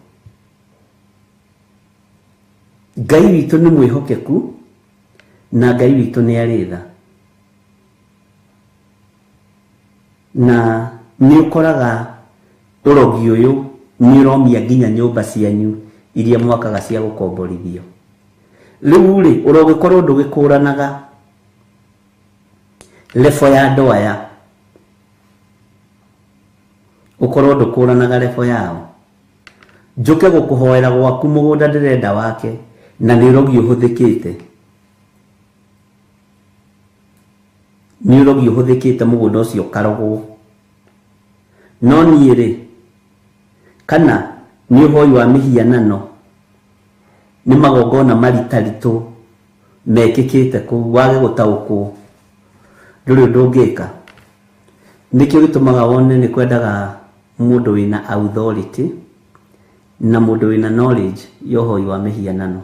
Ngai witũ nĩ mwĩhokeku na Ngai witũ nĩ arĩ tha. Na nĩ ũkoraga ũrogi ũyũ nĩ ũromia nginya nyũmba cianyu iria mwakaga cia gũkomborithio. Rĩu rĩ, ũrogĩkorwo ndũgĩkũranaga lebo ya andũ aya, ũkorwo ndũkũranaga lebo yao, njũke gũkũhoera gwaku mũgũnda ndĩrenda wake na nĩ ũrogi ũhũthĩkĩte, nĩ ũrogi ũhũthĩkĩte mũgũnda ũcio ũkarogwo. No niĩ rĩ, kana nĩ ũhoi wa mĩhianano, nĩ magongona maritaritũ mekĩkĩte kũu wage gũtaũkwo, ndũrĩ ũndũ ũngĩka. Nĩkĩo gĩtũmaga wone nĩ kwendaga mũndũ wĩna authority na mũndũ wĩna knowledge ya ũhoi wa mĩhianano,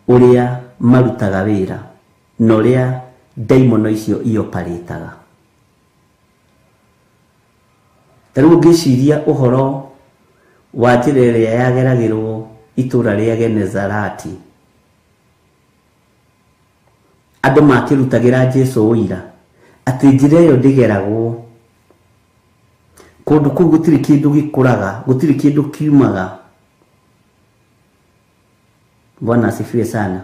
ũrĩa marutaga wĩra na ũrĩa ndaimono icio ioparĩtaga. Ta rĩu ũngĩciria ũhoro wa njĩra ĩrĩa yageragĩrwo itũra rĩa Genezarati, andũ makĩrutagĩra Jesu ũira atĩ njĩra ĩyo ndĩgeragwo, kũndũ kũu gũtirĩ kĩndũ gĩkũraga, gũtirĩ kĩndũ kiumaga. Bwana asifiwe sana.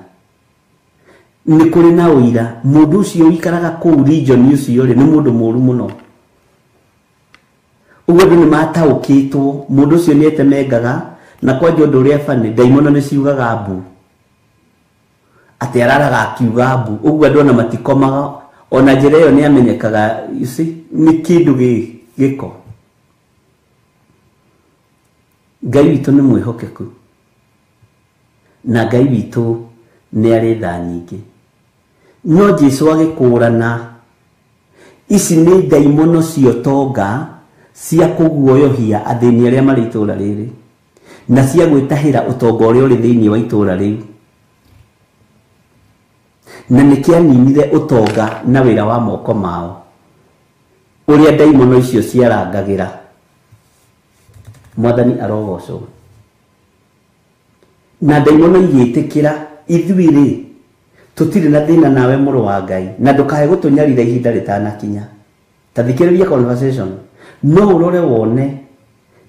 Nĩ kũrĩ na ũira mũndũ ũcio ũikaraga kũu region ũcio rĩ nĩ mũndũ mũũru mũno. Ũguo andũ nĩ mataũkĩtwo mũndũ ũcio nĩ etemengaga na kwanja ũndũ ũrĩa bani ndaimono nĩ ciugaga mbu, atĩ araraga akiuga mbu, ũguo andũ ona matikomaga ona njĩra ĩyo nĩ amenyekaga. You see, nĩ kĩndũ gĩko. Ngai witũ nĩ mwĩhokeku na Ngai witũ nĩ arĩ tha nyingĩ. No Jesu agĩkũrana ici nĩ ndaimono cia ũtonga cia kũguoyohia athĩni arĩa marĩ itũũra rĩrĩ na cia gwĩtahĩra ũtonga ũrĩa ũrĩ thĩinĩ wa itũũra rĩu, na nĩkĩaninire ũtonga na wĩra wa moko mao ũrĩa ndaimono icio ciarangagĩra. Mwathani arogocwo. Na ndaimono igĩtĩkĩra ithuĩ rĩ tũtirĩ na thĩna nawe mũrũ wa Ngai, na ndũkae gũtũnyarira ihinda rĩtanakinya. Ta thikĩrĩria conversation, no ũrore wone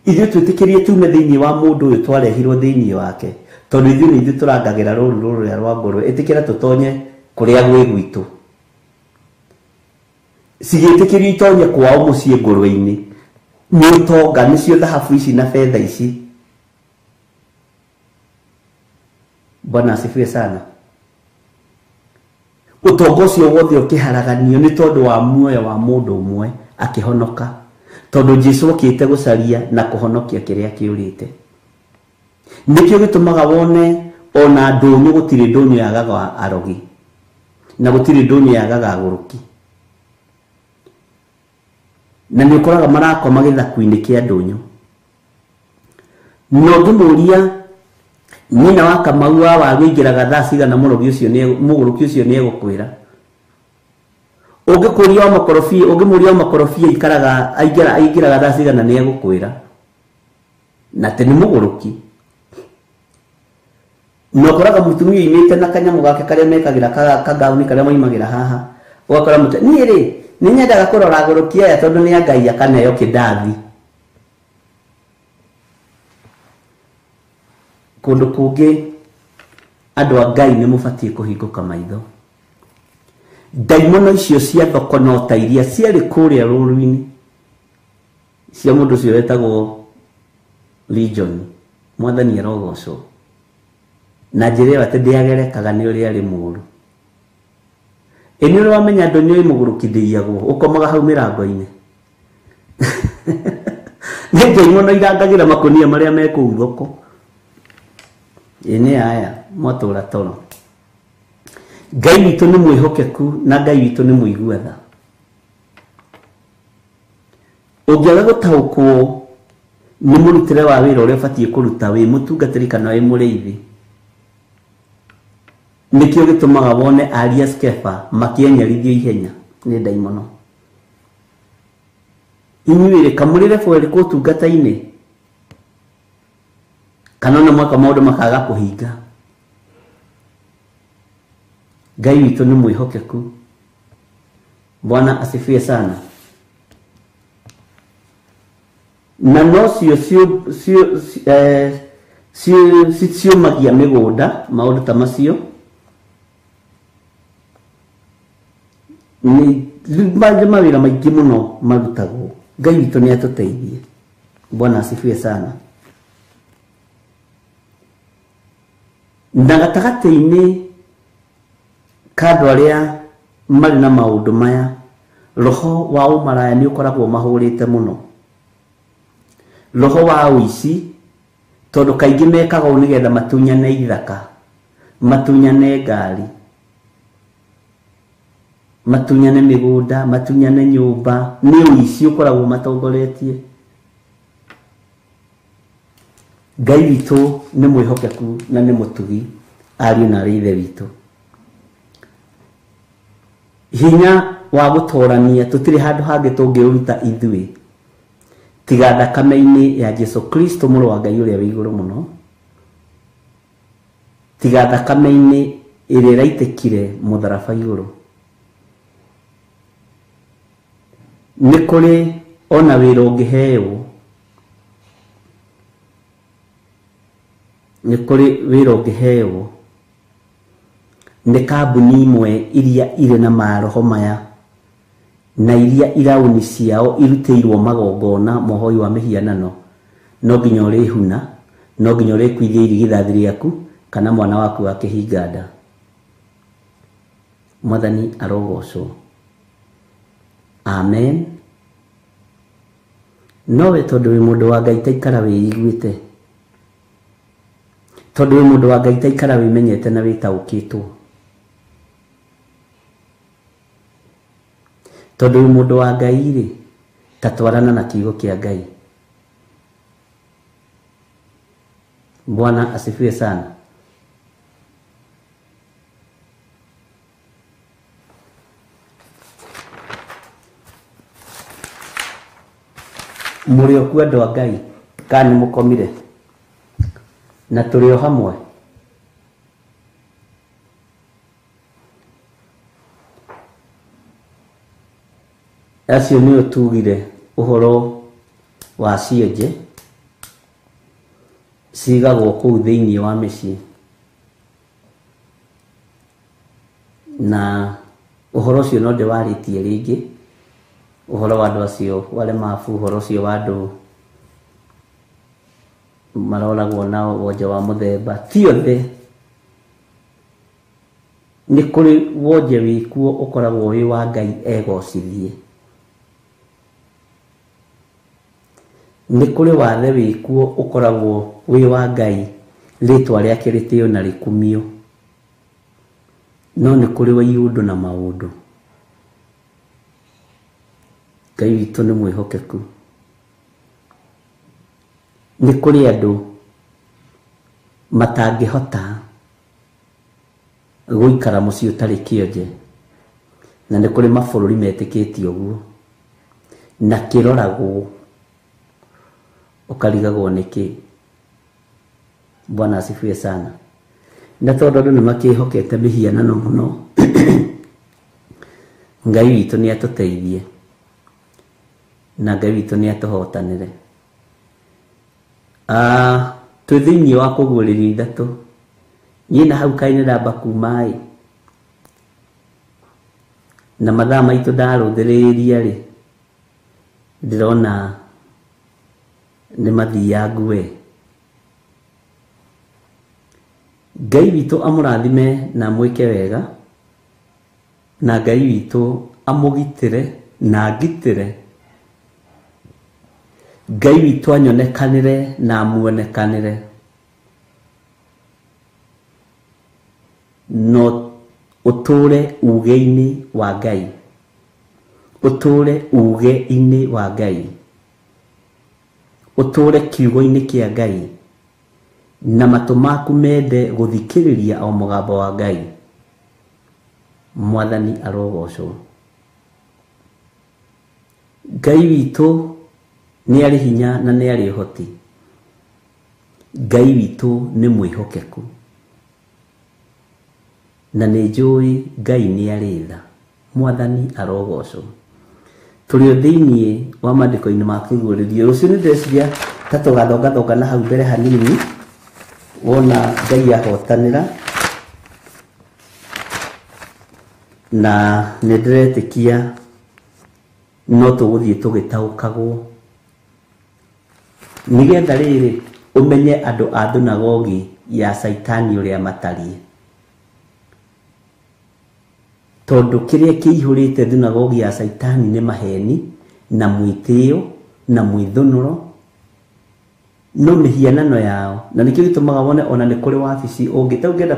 ithuĩ twĩtĩkĩrie tume thĩinĩ wa mũndũ ũyũ twarehirwo thĩinĩ wake, tondũ ithuĩ nĩ ithuĩ tũrangagĩra rũru rũrĩa rwa ngũrwe, ĩtĩkĩra tũtonye kũrĩa gwĩ gwitũ. Cigĩtĩkĩrio itonye kwao mũciĩ ngũrwe-inĩ nĩ ũtonga, nĩcio thahabu ici na betha ici. Bwana asifiwe sana. Ũtonga ũcio wothe ũkĩharaganio nĩ tondũ wa muoyo wa mũndũ ũmwe akĩhonoka, tondũ Jesu okĩte gũcaria na kũhonokia kĩrĩa kĩũrĩte. Nĩkĩo gĩtũmaga wone ona ndũnyũ gũtirĩ ndũnyũ yagaga arogi na gũtirĩ ndũnyũ yagaga agũrũki, na nĩ ũkoraga marakoma gĩthaku-inĩ kĩa ndũnyũ. Na ũngĩmũria nyina wa Kamau wa waru aingĩraga thaa cigana, mũrogi ũcio nĩ mũgũrũki ũcio nĩ egũkwĩra. Ũngĩkũria wa makorobia, ũngĩmũria wa makorobia aikaraga aingĩraga thaa cigana nĩ egũkwĩra, na atĩ nĩ mũgũrũki. Na ũkoraga mũtumia oimĩte na kanyamũ gake karĩa mekagĩra kagauni karĩa moimagĩra haha, ũgakora mũtumia niĩ rĩ nĩ nyendaga kũrora agũrũki aya tondũ nĩ a Ngai akaneo kĩndathi. Kũndũ kũngĩ andũ a Ngai nĩ mũbatiĩ kũhingũka maitho. Ndaimono icio cia thoko no ta iria ciarĩ kũrĩa rũru-inĩ cia mũndũ ũcio wetagwo Legion. Mwathani arogocwo. Na njĩra ĩyo atĩ ndĩagerekaga nĩ ũrĩa arĩ mũũru. Ĩ nĩ ũrĩ wamenya ndũnyũ ĩ mũgũrũki ndĩiyagwo, ũkomaga hau mĩrango-inĩ. Nĩ ndaimono irangagĩra makũnia marĩa me kũu thoko. Ĩ nĩ aya mwatũra toro. Ngai witũ nĩ mwĩhokeku na Ngai witũ nĩ mũigua tha. Ũngĩaga gũtaũkwo nĩ mũrutĩre wa wĩra ũrĩa ũbatiĩ kũruta wĩ mũtungatĩri kana wĩ mũrĩithi, nĩkĩo gĩtũmaga wone aria Skefa makĩenyerithio ihenya nĩ ndaimono. Inyuĩ rĩ kamũrĩ level ĩrĩkũ ũtungata-inĩ, kana ona mwaka maũndũ makaga kũhinga? Ngai witũ nĩ mwĩhokeku. Bwana asifiwe sana. Na no cio ciũmagia mĩgũnda maũndũ ta macio nĩ mawĩra maingĩ mũno marutagwo. Ngai witũ nĩ atũteithie. Bwana asifiwe sana. Na gatagatĩ-inĩ ka andũ arĩa marĩ na maũndũ maya, roho wa ũmaraya nĩ ũkoragwo mahũrĩte mũno, roho wa ũici, tondũ kaingĩ mekaga ũũ nĩgetha matunyane ithaka, matunyane ngari, matunyane mĩgũnda, matunyane nyũmba. Nĩ ũici ũkoragwo matongoretie. Ngai witũ nĩ mwĩhokeku na nĩ mũtugi, ariũ na aarĩ ithe witũ. Hinya wa gũtorania tũtirĩ handũ hangĩ tũngĩũruta ithuĩ tiga thakame-inĩ ya Jesu Kristo mũrũ wa Ngai ũrĩa wĩ igũrũ mũno, tiga thakame-inĩ ĩrĩa ĩraitĩkire mũtharaba igũrũ. Nĩ kũrĩ ona wĩra ũngĩheo Nĩ kũrĩ wĩra ũngĩheo nĩ kambuni imwe iria irĩ na maroho maya na iria irauni ciao irutĩirwo magongona mohoi wa mĩhianano, no nginya ũrĩhuna, no nginya ũrĩkuithia irigithathi rĩaku kana mwana waku wa kĩhinga nda. Mwathani arogocwo. Amen. Nowe tondũ wĩ mũndũ wa Ngai taikara wĩiguĩte, tondũ wĩ mũndũ wa Ngai taikara wĩmenyete na wĩtaũkĩtwo, tondũ wĩ mũndũ wa Ngai rĩ, ta twarana na kiugo kĩa Ngai. Bwana asifiwe sana. Mũrĩ o kuo andũ a Ngai kana nĩ mũkomire? Na tũrĩ o hamwe. Acio nĩo tugire ũhoro wa cionje cigagwo kũu thĩinĩ wa mĩciĩ, na ũhoro ũcio no ndĩwarĩtie rĩngĩ, ũhoro wa andũ acio walemavu, ũhoro ũcio wa andũ maroragwo na wonje wa mũthemba. Ti othe, nĩ kũrĩ wonje wĩkuo ũkoragwo wĩ wa Ngai egocithie, nĩ kũrĩ wathe wĩkuo ũkoragwo wĩ wa Ngai rĩtwa rĩake rĩtĩo na rĩkumio, no nĩ kũrĩ wa iũndũ na maũndũ. Ngai witũ nĩ mwĩhokeku. Nĩ kũrĩ andũ matangĩhota gũikara mũciĩ ũtarĩ kĩonje, na nĩ kũrĩ mabũrũri metĩkĩtie ũguo, na kĩroragwo ũkarigagwo nĩkĩ. Bwana asifiwe sana. Na tondũ andũ nĩ makĩhokete mĩhianano mũno, Ngai witũ nĩ atũteithie na Ngai witũ nĩ atũhotanĩre. Twĩ thĩinĩ wa kũguũrĩrio ithatũ, niĩ na hau kaĩ nĩ ndamba kuma ĩ, na mathaa maitũ ndarũthĩrĩria rĩ, ndĩrona nĩ mathiangu we. Ngai witũ amũrathime na amwĩke wega, na Ngai witũ amũgitĩre na angitĩre. Ngai witũ anyonekanĩre na amuonekanĩre. No ũtũre uge-inĩ wa Ngai, ũtũre uge-inĩ wa Ngai, ũtũre kiugo-inĩ kĩa Ngai, na matũ maku mende gũthikĩrĩria o mũgambo wa Ngai. Mwathani arogocwo. Ngai witũ nĩ arĩ hinya na nĩ arĩ ũhoti. Ngai witũ nĩ mwĩhokeku, na nĩ njũĩ Ngai nĩ arĩ tha. Mwathani arogocwo. Tũrĩ o thĩinĩ wa maandĩko-inĩ ma kũguũrĩrio. Rũciũ nĩ ndĩreciria ta tũgathongathonga na hau mbere hanini, wona Ngai ahotanĩra, na nĩ ndĩretĩkia no tũgũthiĩ tũgĩtaũkagwo, nĩgetha rĩrĩ ũmenye andũ a thunagogi ya Caitani ũrĩa matariĩ, tondũ kĩrĩa kĩihũrĩte thunagogi ya Caitani nĩ maheni na mwĩtĩo na mwĩthũnũro, no mĩhianano yao. Na nĩkĩo gĩtũmaga wone ona nĩ kũrĩ wabici ũngĩ ta ũngĩenda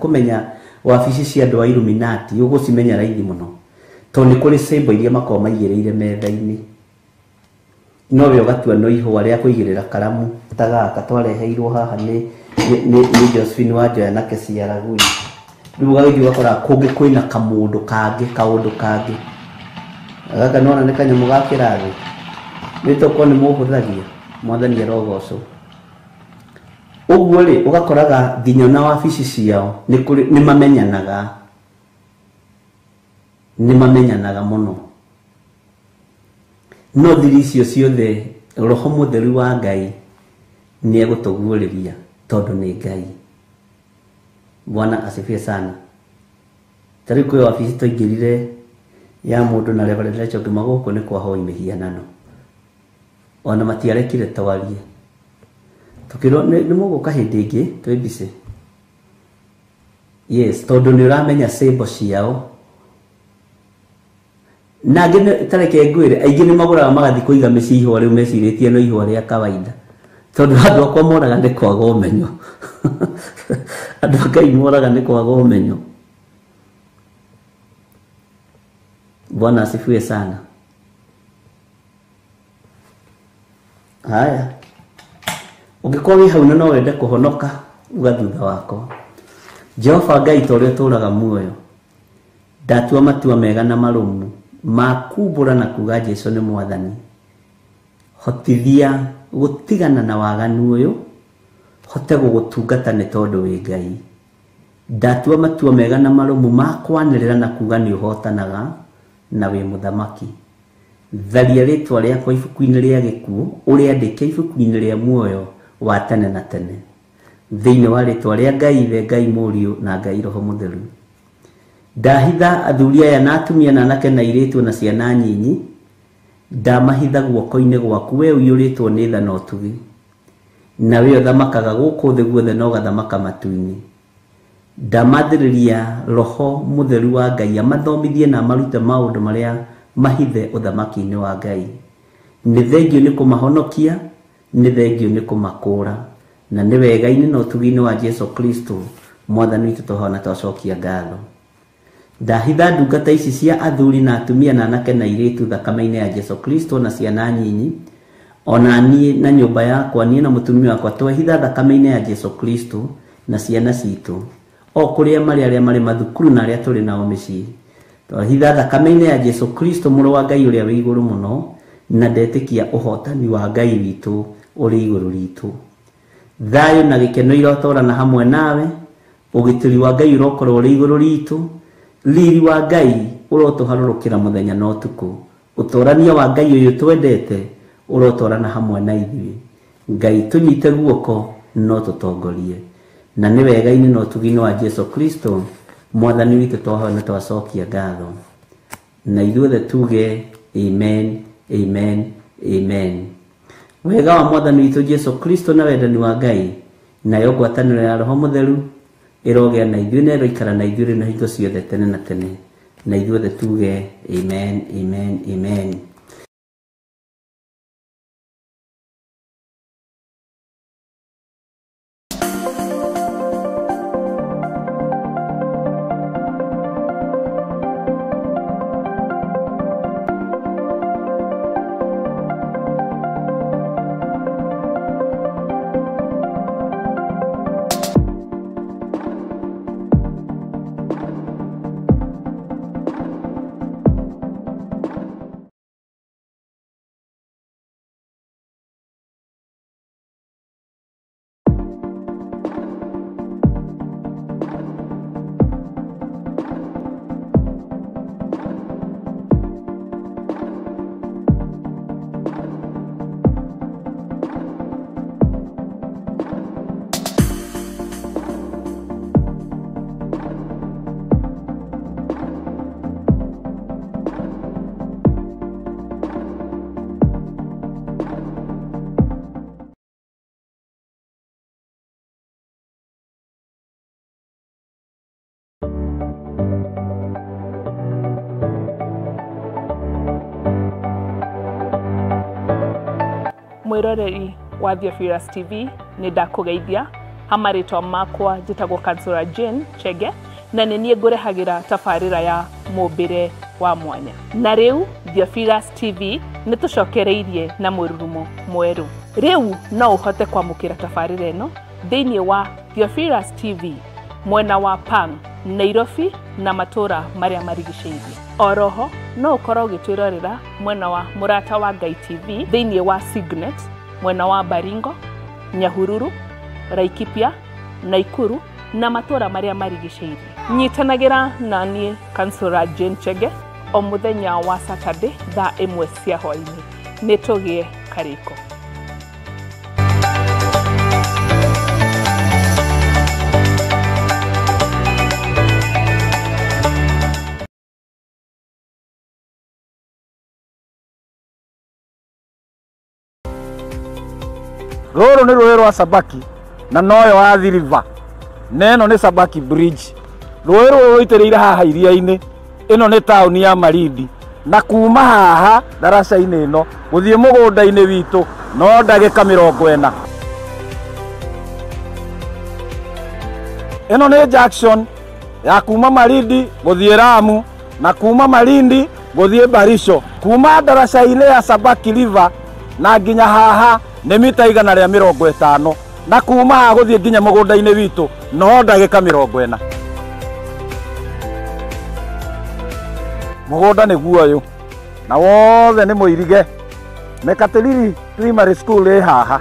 kũmenya wabici cia andũ a Illuminati, ũgũcimenya raithi mũno, tondũ nĩ kũrĩ symbol iria makoragwo maigĩrĩire metha-inĩ, no we ũgatua no ihũa rĩa kũigĩrĩra karamu ta gaka twareheirwo haha nĩ Josephine wa Njoya na Keciaragui. Rĩu ũgagĩthiĩ ũgakora kũngĩ kwĩna kamũndũ kangĩ, kaũndũ kangĩ gaka nĩwona nĩ kanyamũ ga kĩrathi, nĩ tokorwo nĩ mũhũthagia. Mwathani arogocwo. Ũguo rĩ, ũgakoraga nginya na wabici ciao nĩ mamenyanaga, nĩ mamenyanaga mũno. No thiri icio ciothe Roho Mũtheru wa Ngai nĩ egũtũguũrĩria, tondũ nĩ Ngai. Bwana asifiwe sana. Ta rĩu kwĩ wabici twaingĩrire ya mũndũ na Reverend Rachel ngĩma gũkũ nĩ kwa hoi mĩhianano, ona matiarekire twarie, tukĩrwo nĩ mũgũka hĩndĩ ĩngĩ twĩ busy. Yes, tondũ nĩ ũramenya symbol ciao. Na angĩ tareke ngwĩre, aingĩ nĩ magũraga magathiĩ kũiga mĩciĩ ihũa rĩu mecirĩtie no ihũa rĩa kawaida, tondũ andũ akwa moraga nĩ kwaga ũmenyo. Andũ a Ngai moraga nĩ kwaga ũmenyo. Bwana asifiwe sana. Haya, ũngĩkorwo wĩ hau na no wende kũhonoka, uga thutha wakwa, Jehova Ngai ta ũrĩa ũtũũraga muoyo, ndatua matua mega na marũmu ma kumbũra na kuga Jesu nĩ Mwathani. Hotithia gũtigana na waganu ũyũ, hote gũgũtungata nĩ tondũ wĩ Ngai. Ndatua matua mega na marũmu ma kwanĩrĩra na kuga nĩ ũhotanaga na wĩ mũthamaki. Tharia rĩtwa rĩakwa ibuku-inĩ rĩa gĩkuũ, ũrĩandĩke ibuku-inĩ rĩa muoyo wa tene na tene, thĩinĩ wa rĩtwa rĩa Ngai Ithe, Ngai Mũriũ na Ngai Roho Mũtheru. Ndahitha athuri aya na atumia na anake na airĩtu na ciana nyinyi, ndamahitha guoko-inĩ gwaku we ũiyũrĩtwo nĩ tha na ũtugi, na we ũthamakaga gũkũ thĩ guothe na ũgathamaka matu-inĩ. Ndamathĩrĩria Roho Mũtheru wa Ngai amathomithie na amarute maũndũ marĩa mahithe ũthamaki-inĩ wa Ngai. Nĩ thengio nĩ kũmahonokia, nĩ thengio nĩ kũmakũũra, na nĩ wega-inĩ na ũtugi-inĩ wa Jesu Kristo Mwathani witũ tũhona twacokia ngatho. Ndahitha ndungata ici cia athuri na atumia na anake na airĩtu thakame-inĩ ya Jesu Kristo na ciana nyinyi, ona niĩ na nyũmba yakwa, niĩ na mũtumia wakwa twehitha thakame-inĩ ya Jesu Kristo na ciana citũ, o kũrĩa marĩ, arĩa marĩ mathukuru na arĩa tũrĩ nao mĩciĩ. Twahitha thakame-inĩ ya Jesu Kristo mũrũ wa Ngai ũrĩa wĩ igũrũ mũno, na ndetĩkia ũhotani wa Ngai witũ ũrĩ igũrũ ritũ. Thayũ na gĩkeno irotwarana hamwe nawe, ũgitĩri wa Ngai ũrokorwo ũrĩ igũrũ ritũ, riri wa Ngai ũrotũharũrũkĩra mũthenya na ũtukũ, ũtũrania wa Ngai ũyũ twendete ũrotwarana hamwe na ithuĩ. Ngai tũnyite guoko no tũtongorie, na nĩ wega-inĩ na ũtugi-inĩ wa Jesu Kristo Mwathani witũ twahoya na twacokia ngatho, na ithuothe tuge amen, amen, amen. Wega wa Mwathani witũ Jesu Kristo na wendani wa Ngai nayo ngwatanĩro ya Roho Mũtheru ĩrogĩa na ithuĩ na ĩroikara na ithuĩ rĩu na hingo ciothe tene na tene, na ithuothe tuge amen, amen, amen. Mwiroreri wa Theophilus TV nĩ ndakũgeithia ha marĩtwa makwa njĩtagwo Kansũra Jane Chege, na nĩ niĩ ngũrehagĩra tabarĩra ya mũmbĩre wa mwanya. Na rĩu Theophilus TV nĩ tũcokereirie na mũrurumo mwerũ. Rĩu no ũhote kwamũkĩra tabarĩra ĩno thĩinĩ wa Theophilus TV mwena wa Pang, Nairobi na matũra marĩa marigicĩirie. Oroho no ũkorwo ũgĩtwĩrorera mwena wa Mũrata wa Ngai TV thĩinĩ wa Signet mwena wa Baringo, Nyahururu, Laikipia, Naikuru na matũra marĩa marigicĩirie. Nyitanagĩra na niĩ Kansũra Jane Chege o mũthenya wa Saturday thaa 1 cia hwaĩ-inĩ. Nĩ tũgĩe karĩko. Rũrũ nĩ rũĩ rwa Sabaki na noyo Athi River, na ĩno nĩ Sabaki Bridge. Rũĩ rũrũ rũitĩrĩire haha iria-inĩ. Ĩno nĩ taũni ya Malindi, na kuma haha ndaraca-inĩ ĩno gũthiĩ mũgũnda-inĩ witũ no ndagĩka 40. Ĩno nĩ junction ya kuma Malindi gũthiĩ Lamu na kuma Malindi gũthiĩ Baricho. Kuma ndaraca-inĩ ya Sabaki River na nginya haha nĩ mita 150, na kuma haha gũthiĩ nginya mũgũnda-inĩ witũ no ndagĩka 40. Mũgũnda nĩguo ũyũ na wothe nĩ mũirige. Mekatilili Primary School ĩ haha,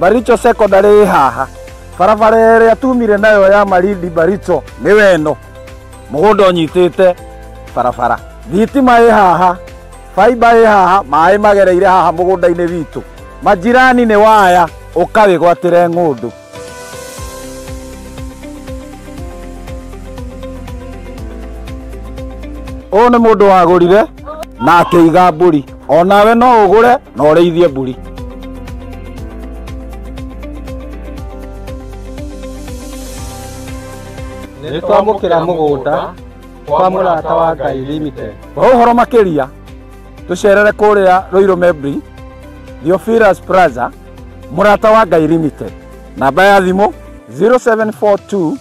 Baricho Secondary ĩ haha, barabara ĩrĩa tumire nayo ya Malindi Baricho nĩ weno. Mũgũnda ũnyitĩte barabara, thitima ĩ haha, fiber ĩ haha, maĩ magereire haha mũgũnda-inĩ witũ. Majirani nĩ waya, ũkawĩgwatĩre ng'ũndũ. Ũyũ nĩ mũndũ wagũrire na akĩiga mbũri. Onawe no ũgũre na ũrĩithie mbũri. Nĩ twamũkĩra mũgũnda kwa Mũrata wa Ngai Limited. Kwa ũhoro makĩria tũcerere kũrĩa Ruiru Membri, Theophilus Plaza, Mũrata wa Ngai Limited. Namba ya thimũ 0742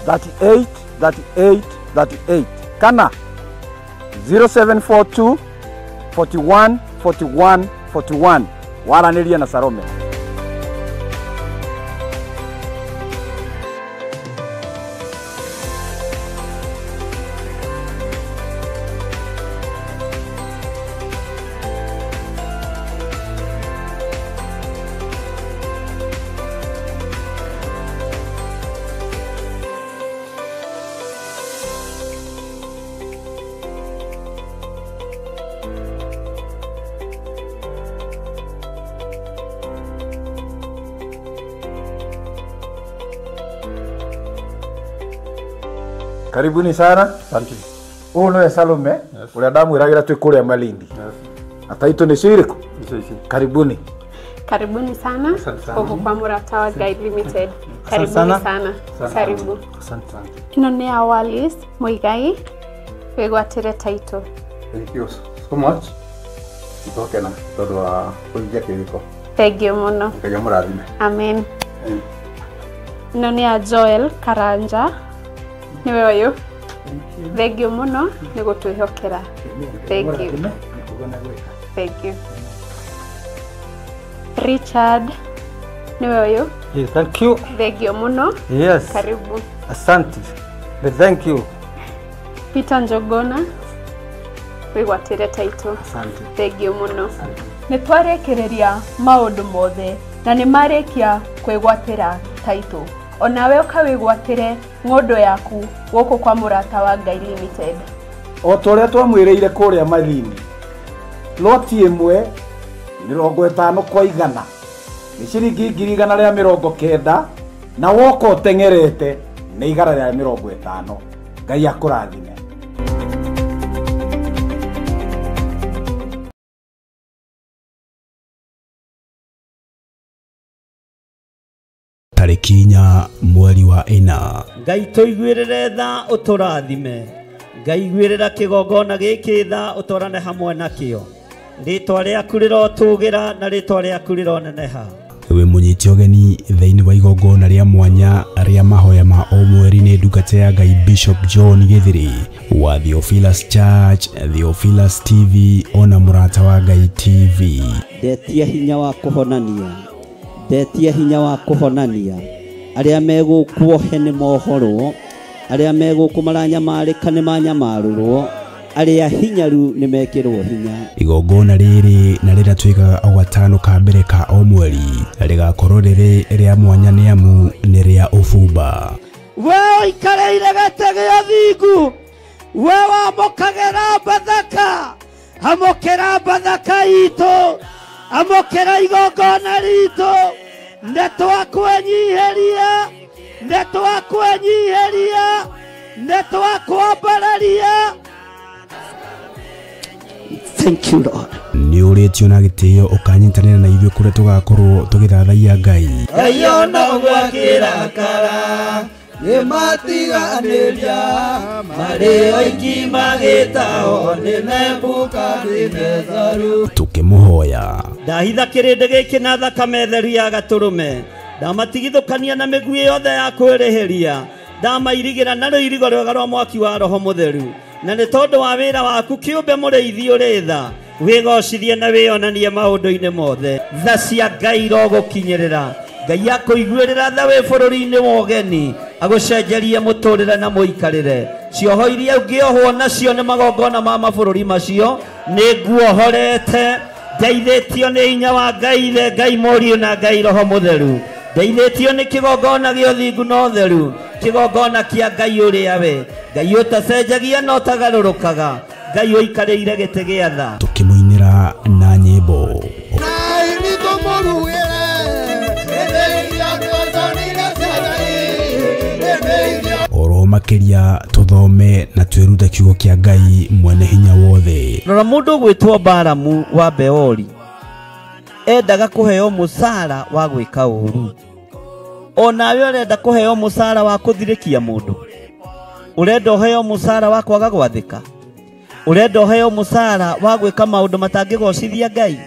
38 38 38 kana 0742 41 41 41. Waranĩrie na Salome. Karibuni sana. Asante. Ũyũ nĩwe Salome, ũrĩa ndamwĩragĩra twĩ kũrĩa Malindi. Na taitũ nĩcio irĩkũ? Karibuni. Karibuni sana gũkũ kwa Mũrata wa Ngai Limited. Karibuni sana. Karibu. Asante. Ĩno nĩ ya Wallis Muigai, wĩgwatĩre taitũ. Thank you so much. Nĩtwakena tondũ wa kũhingia kĩrĩko. Thank you mũno. Ngai amũrathime. Amen. Ĩno nĩ ya Joel Karanja, nĩwe ũyũ. Thank you mũno nĩ gũtwĩhokera. Thank you. Thank you. Richard, nĩwe ũyũ. Yes, thank you. Thank you mũno. Yes. Karibu. Asante. Thank you. Peter Njogona, wĩgwatĩre taitũ. Asante. Thank you mũno. Nĩ twarĩkĩrĩria maũndũ mothe na nĩ marĩkia kwĩgwatĩra taitũ. Onawe ũkawĩgwatĩre ng'ũndũ yaku gũkũ kwa Mũrata wa Ngai Limited. O ta ũrĩa twamwĩrĩire kũrĩa Malindi, loti ĩmwe 50 kwa 100 nĩ ciringi 190,000, na woka ũteng'erete nĩ 150. Ngai akũrathime. Tarĩki 4 mweri wa 4. Ngai tũiguĩrĩre tha ũtũrathime. Ngai iguĩrĩra kĩgongona gĩkĩ tha ũtwarane hamwe nakĩo. Rĩtwa rĩaku rĩrotũgĩra na rĩtwa rĩaku rĩroneneha. Wĩ mũnyite ũgeni thĩinĩ wa igongona rĩa mwanya rĩa mahoya ma o mweri nĩ ndungata ya Ngai Bishop John Githiri wa Theophilus Church, Theophilus TV ona Mũrata wa Ngai TV. Ndetia hinya wa kũhonania, ndetia hinya wa kũhonania. Arĩa megũkuohe nĩ mohorwo, arĩa megũkũ maranyamarĩka nĩ manyamarũrwo, arĩa hinyaru nĩ mekĩrwo hinya. Igongona rĩrĩ na rĩrĩa twĩkaga o gatano ka mbere ka o mweri rĩgakorwo rĩrĩ rĩa mwanya nĩ amu nĩ rĩa ũbumba. We ũikarĩire gĩtĩ gĩa thingu, we wamũkagĩra Bathaka, amũkĩra Bathaka itũ, amũkĩra igongona ritũ. Nĩ twakwenyiheria, nĩ twakwenyiheria, nĩ twakwambararia. Thank you Lord. Nĩ ũrĩtio na gĩtĩo ũkanyitanĩra na ithuĩ kũrĩa tũgakorwo tũgĩthathaiya Ngai. Ngai ona gwakĩrakara nĩmatiganĩria marĩ oiki magĩtahwo nĩ Nebukadinezaru. Tũkĩmũhoya. Ndahitha kĩrĩndĩ gĩkĩ na thakame theru ya gatũrũme, ndamatigithũkania na mĩguĩ yothe ya kwĩrĩhĩria, ndamairigĩra na rũirigo rwega rwa mwaki wa Roho Mũtheru, na nĩ tondũ wa wĩra waku kĩũmbe mũrĩithi ũrĩ tha, wĩgocithie na wĩonanie maũndũ-inĩ mothe. Tha cia Ngai irogũkinyĩrĩra. Ngai akũiguĩrĩra tha wĩ bũrũri-inĩ wa ũgeni, agũcenjerie mũtũrĩre na mũikarĩre. Cioho iria ũngĩohwo nacio nĩ magongona ma mabũrũri macio, nĩ nguohorete. Ndeithĩtio nĩ hinya wa Ngai Ithe, Ngai Mũriũ na Ngai Roho Mũtheru. Ndeithĩtio nĩ kĩgongona gĩa ũthingu na ũtheru, kĩgongona kĩa Ngai ũrĩa we Ngai ũtacenjagia na ũtagarũrũkaga, Ngai ũikarĩire gĩtĩ gĩa tha. Tũkĩmũinĩra na nyĩmbo. Oro makĩria tũthome na twĩrute kiugo kĩa Ngai mwene hinya wothe. Rora mũndũ ũgwĩtwo Balamu wa Beori endaga kũheo mũcara wa gwĩka ũru. Onawe ũrenda kũheo mũcara wa kũthirĩkia mũndũ, ũrenda ũheo mũcara wa kwaga gwathĩka, ũrenda ũheo mũcara wa gwĩka maũndũ matangĩgocithia Ngai,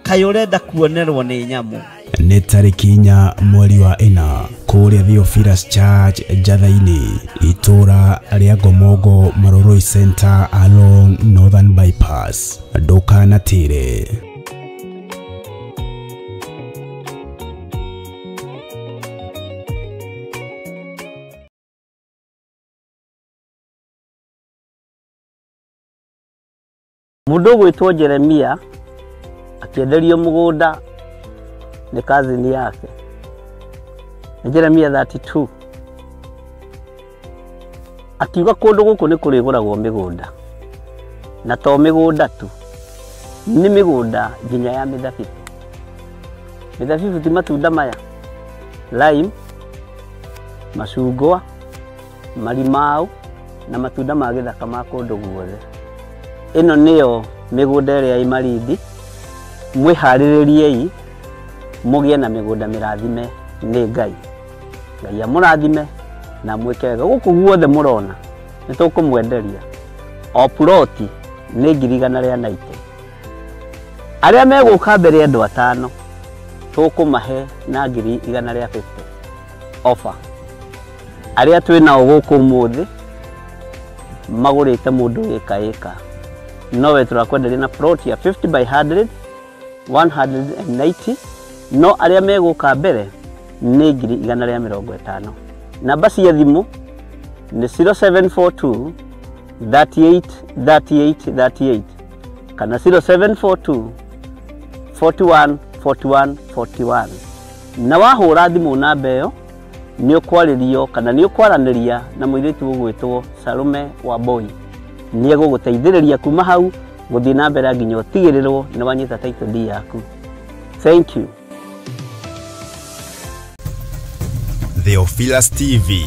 kaĩ ũrenda kuonerwo nĩ nyamũ. Nĩ tarĩki 4 mweri wa 4 kũrĩa Theophilus Church Njatha-inĩ, itũra rĩa Ngomongo Maroroi Center along Northern Bypass. Ndũkanatĩre. Mũndũ ũgwĩtwo Jeremia akĩenderio mũgũnda nĩ kazini yake. Nĩ Jeremia 32. Akiuga kũndũ gũkũ nĩ kũrĩgũragwo mĩgũnda, na to mĩgũnda tu, nĩ mĩgũnda nginya ya mĩthabibũ. Mĩthabibũ ti matunda maya, lime, macungwa, marimau na matunda ma gĩthaka ma kũndũ guothe. Ĩno nĩyo mĩgũnda ĩrĩa ĩ Malindi. Mwĩharĩrĩriei mũgĩe na mĩgũnda mĩrathime nĩ Ngai. Ngai amũrathime na mwĩke wega. Gũkũ guothe mũrona nĩ tũkũmwenderia o ploti nĩ 190,000. Arĩa megũka mbere andũ 5 tũkũmahe na 150,000 offer. Arĩa twĩ nao gũkũ ũmũthĩ magũrĩte mũndũ ĩka ĩka, nowe tũrakwenderia na plot ya 50 by 100 190, no arĩa megũka mbere nĩ 150,000. Namba cia thimũ nĩ 0742 38 38 38 kana 0742 41 41 41. Na wahũra thimũ namba ĩyo nĩ ũkwarĩrio kana nĩ ũkwaranĩria na mũirĩtu ũgwĩtwo Salome Wambui. Nĩ egũgũteithĩrĩria kuma hau gũthiĩ na mbere nginya ũtigĩrĩrwo nĩ wanyita title deed yaku. Thank you. Theophilus TV,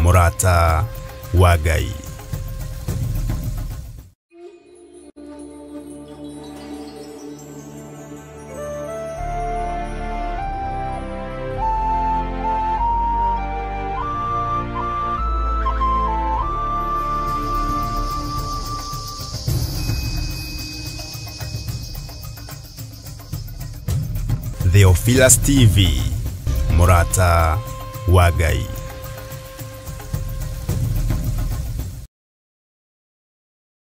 mũrata wa Ngai. Theophilus TV, mũrata wa Ngai.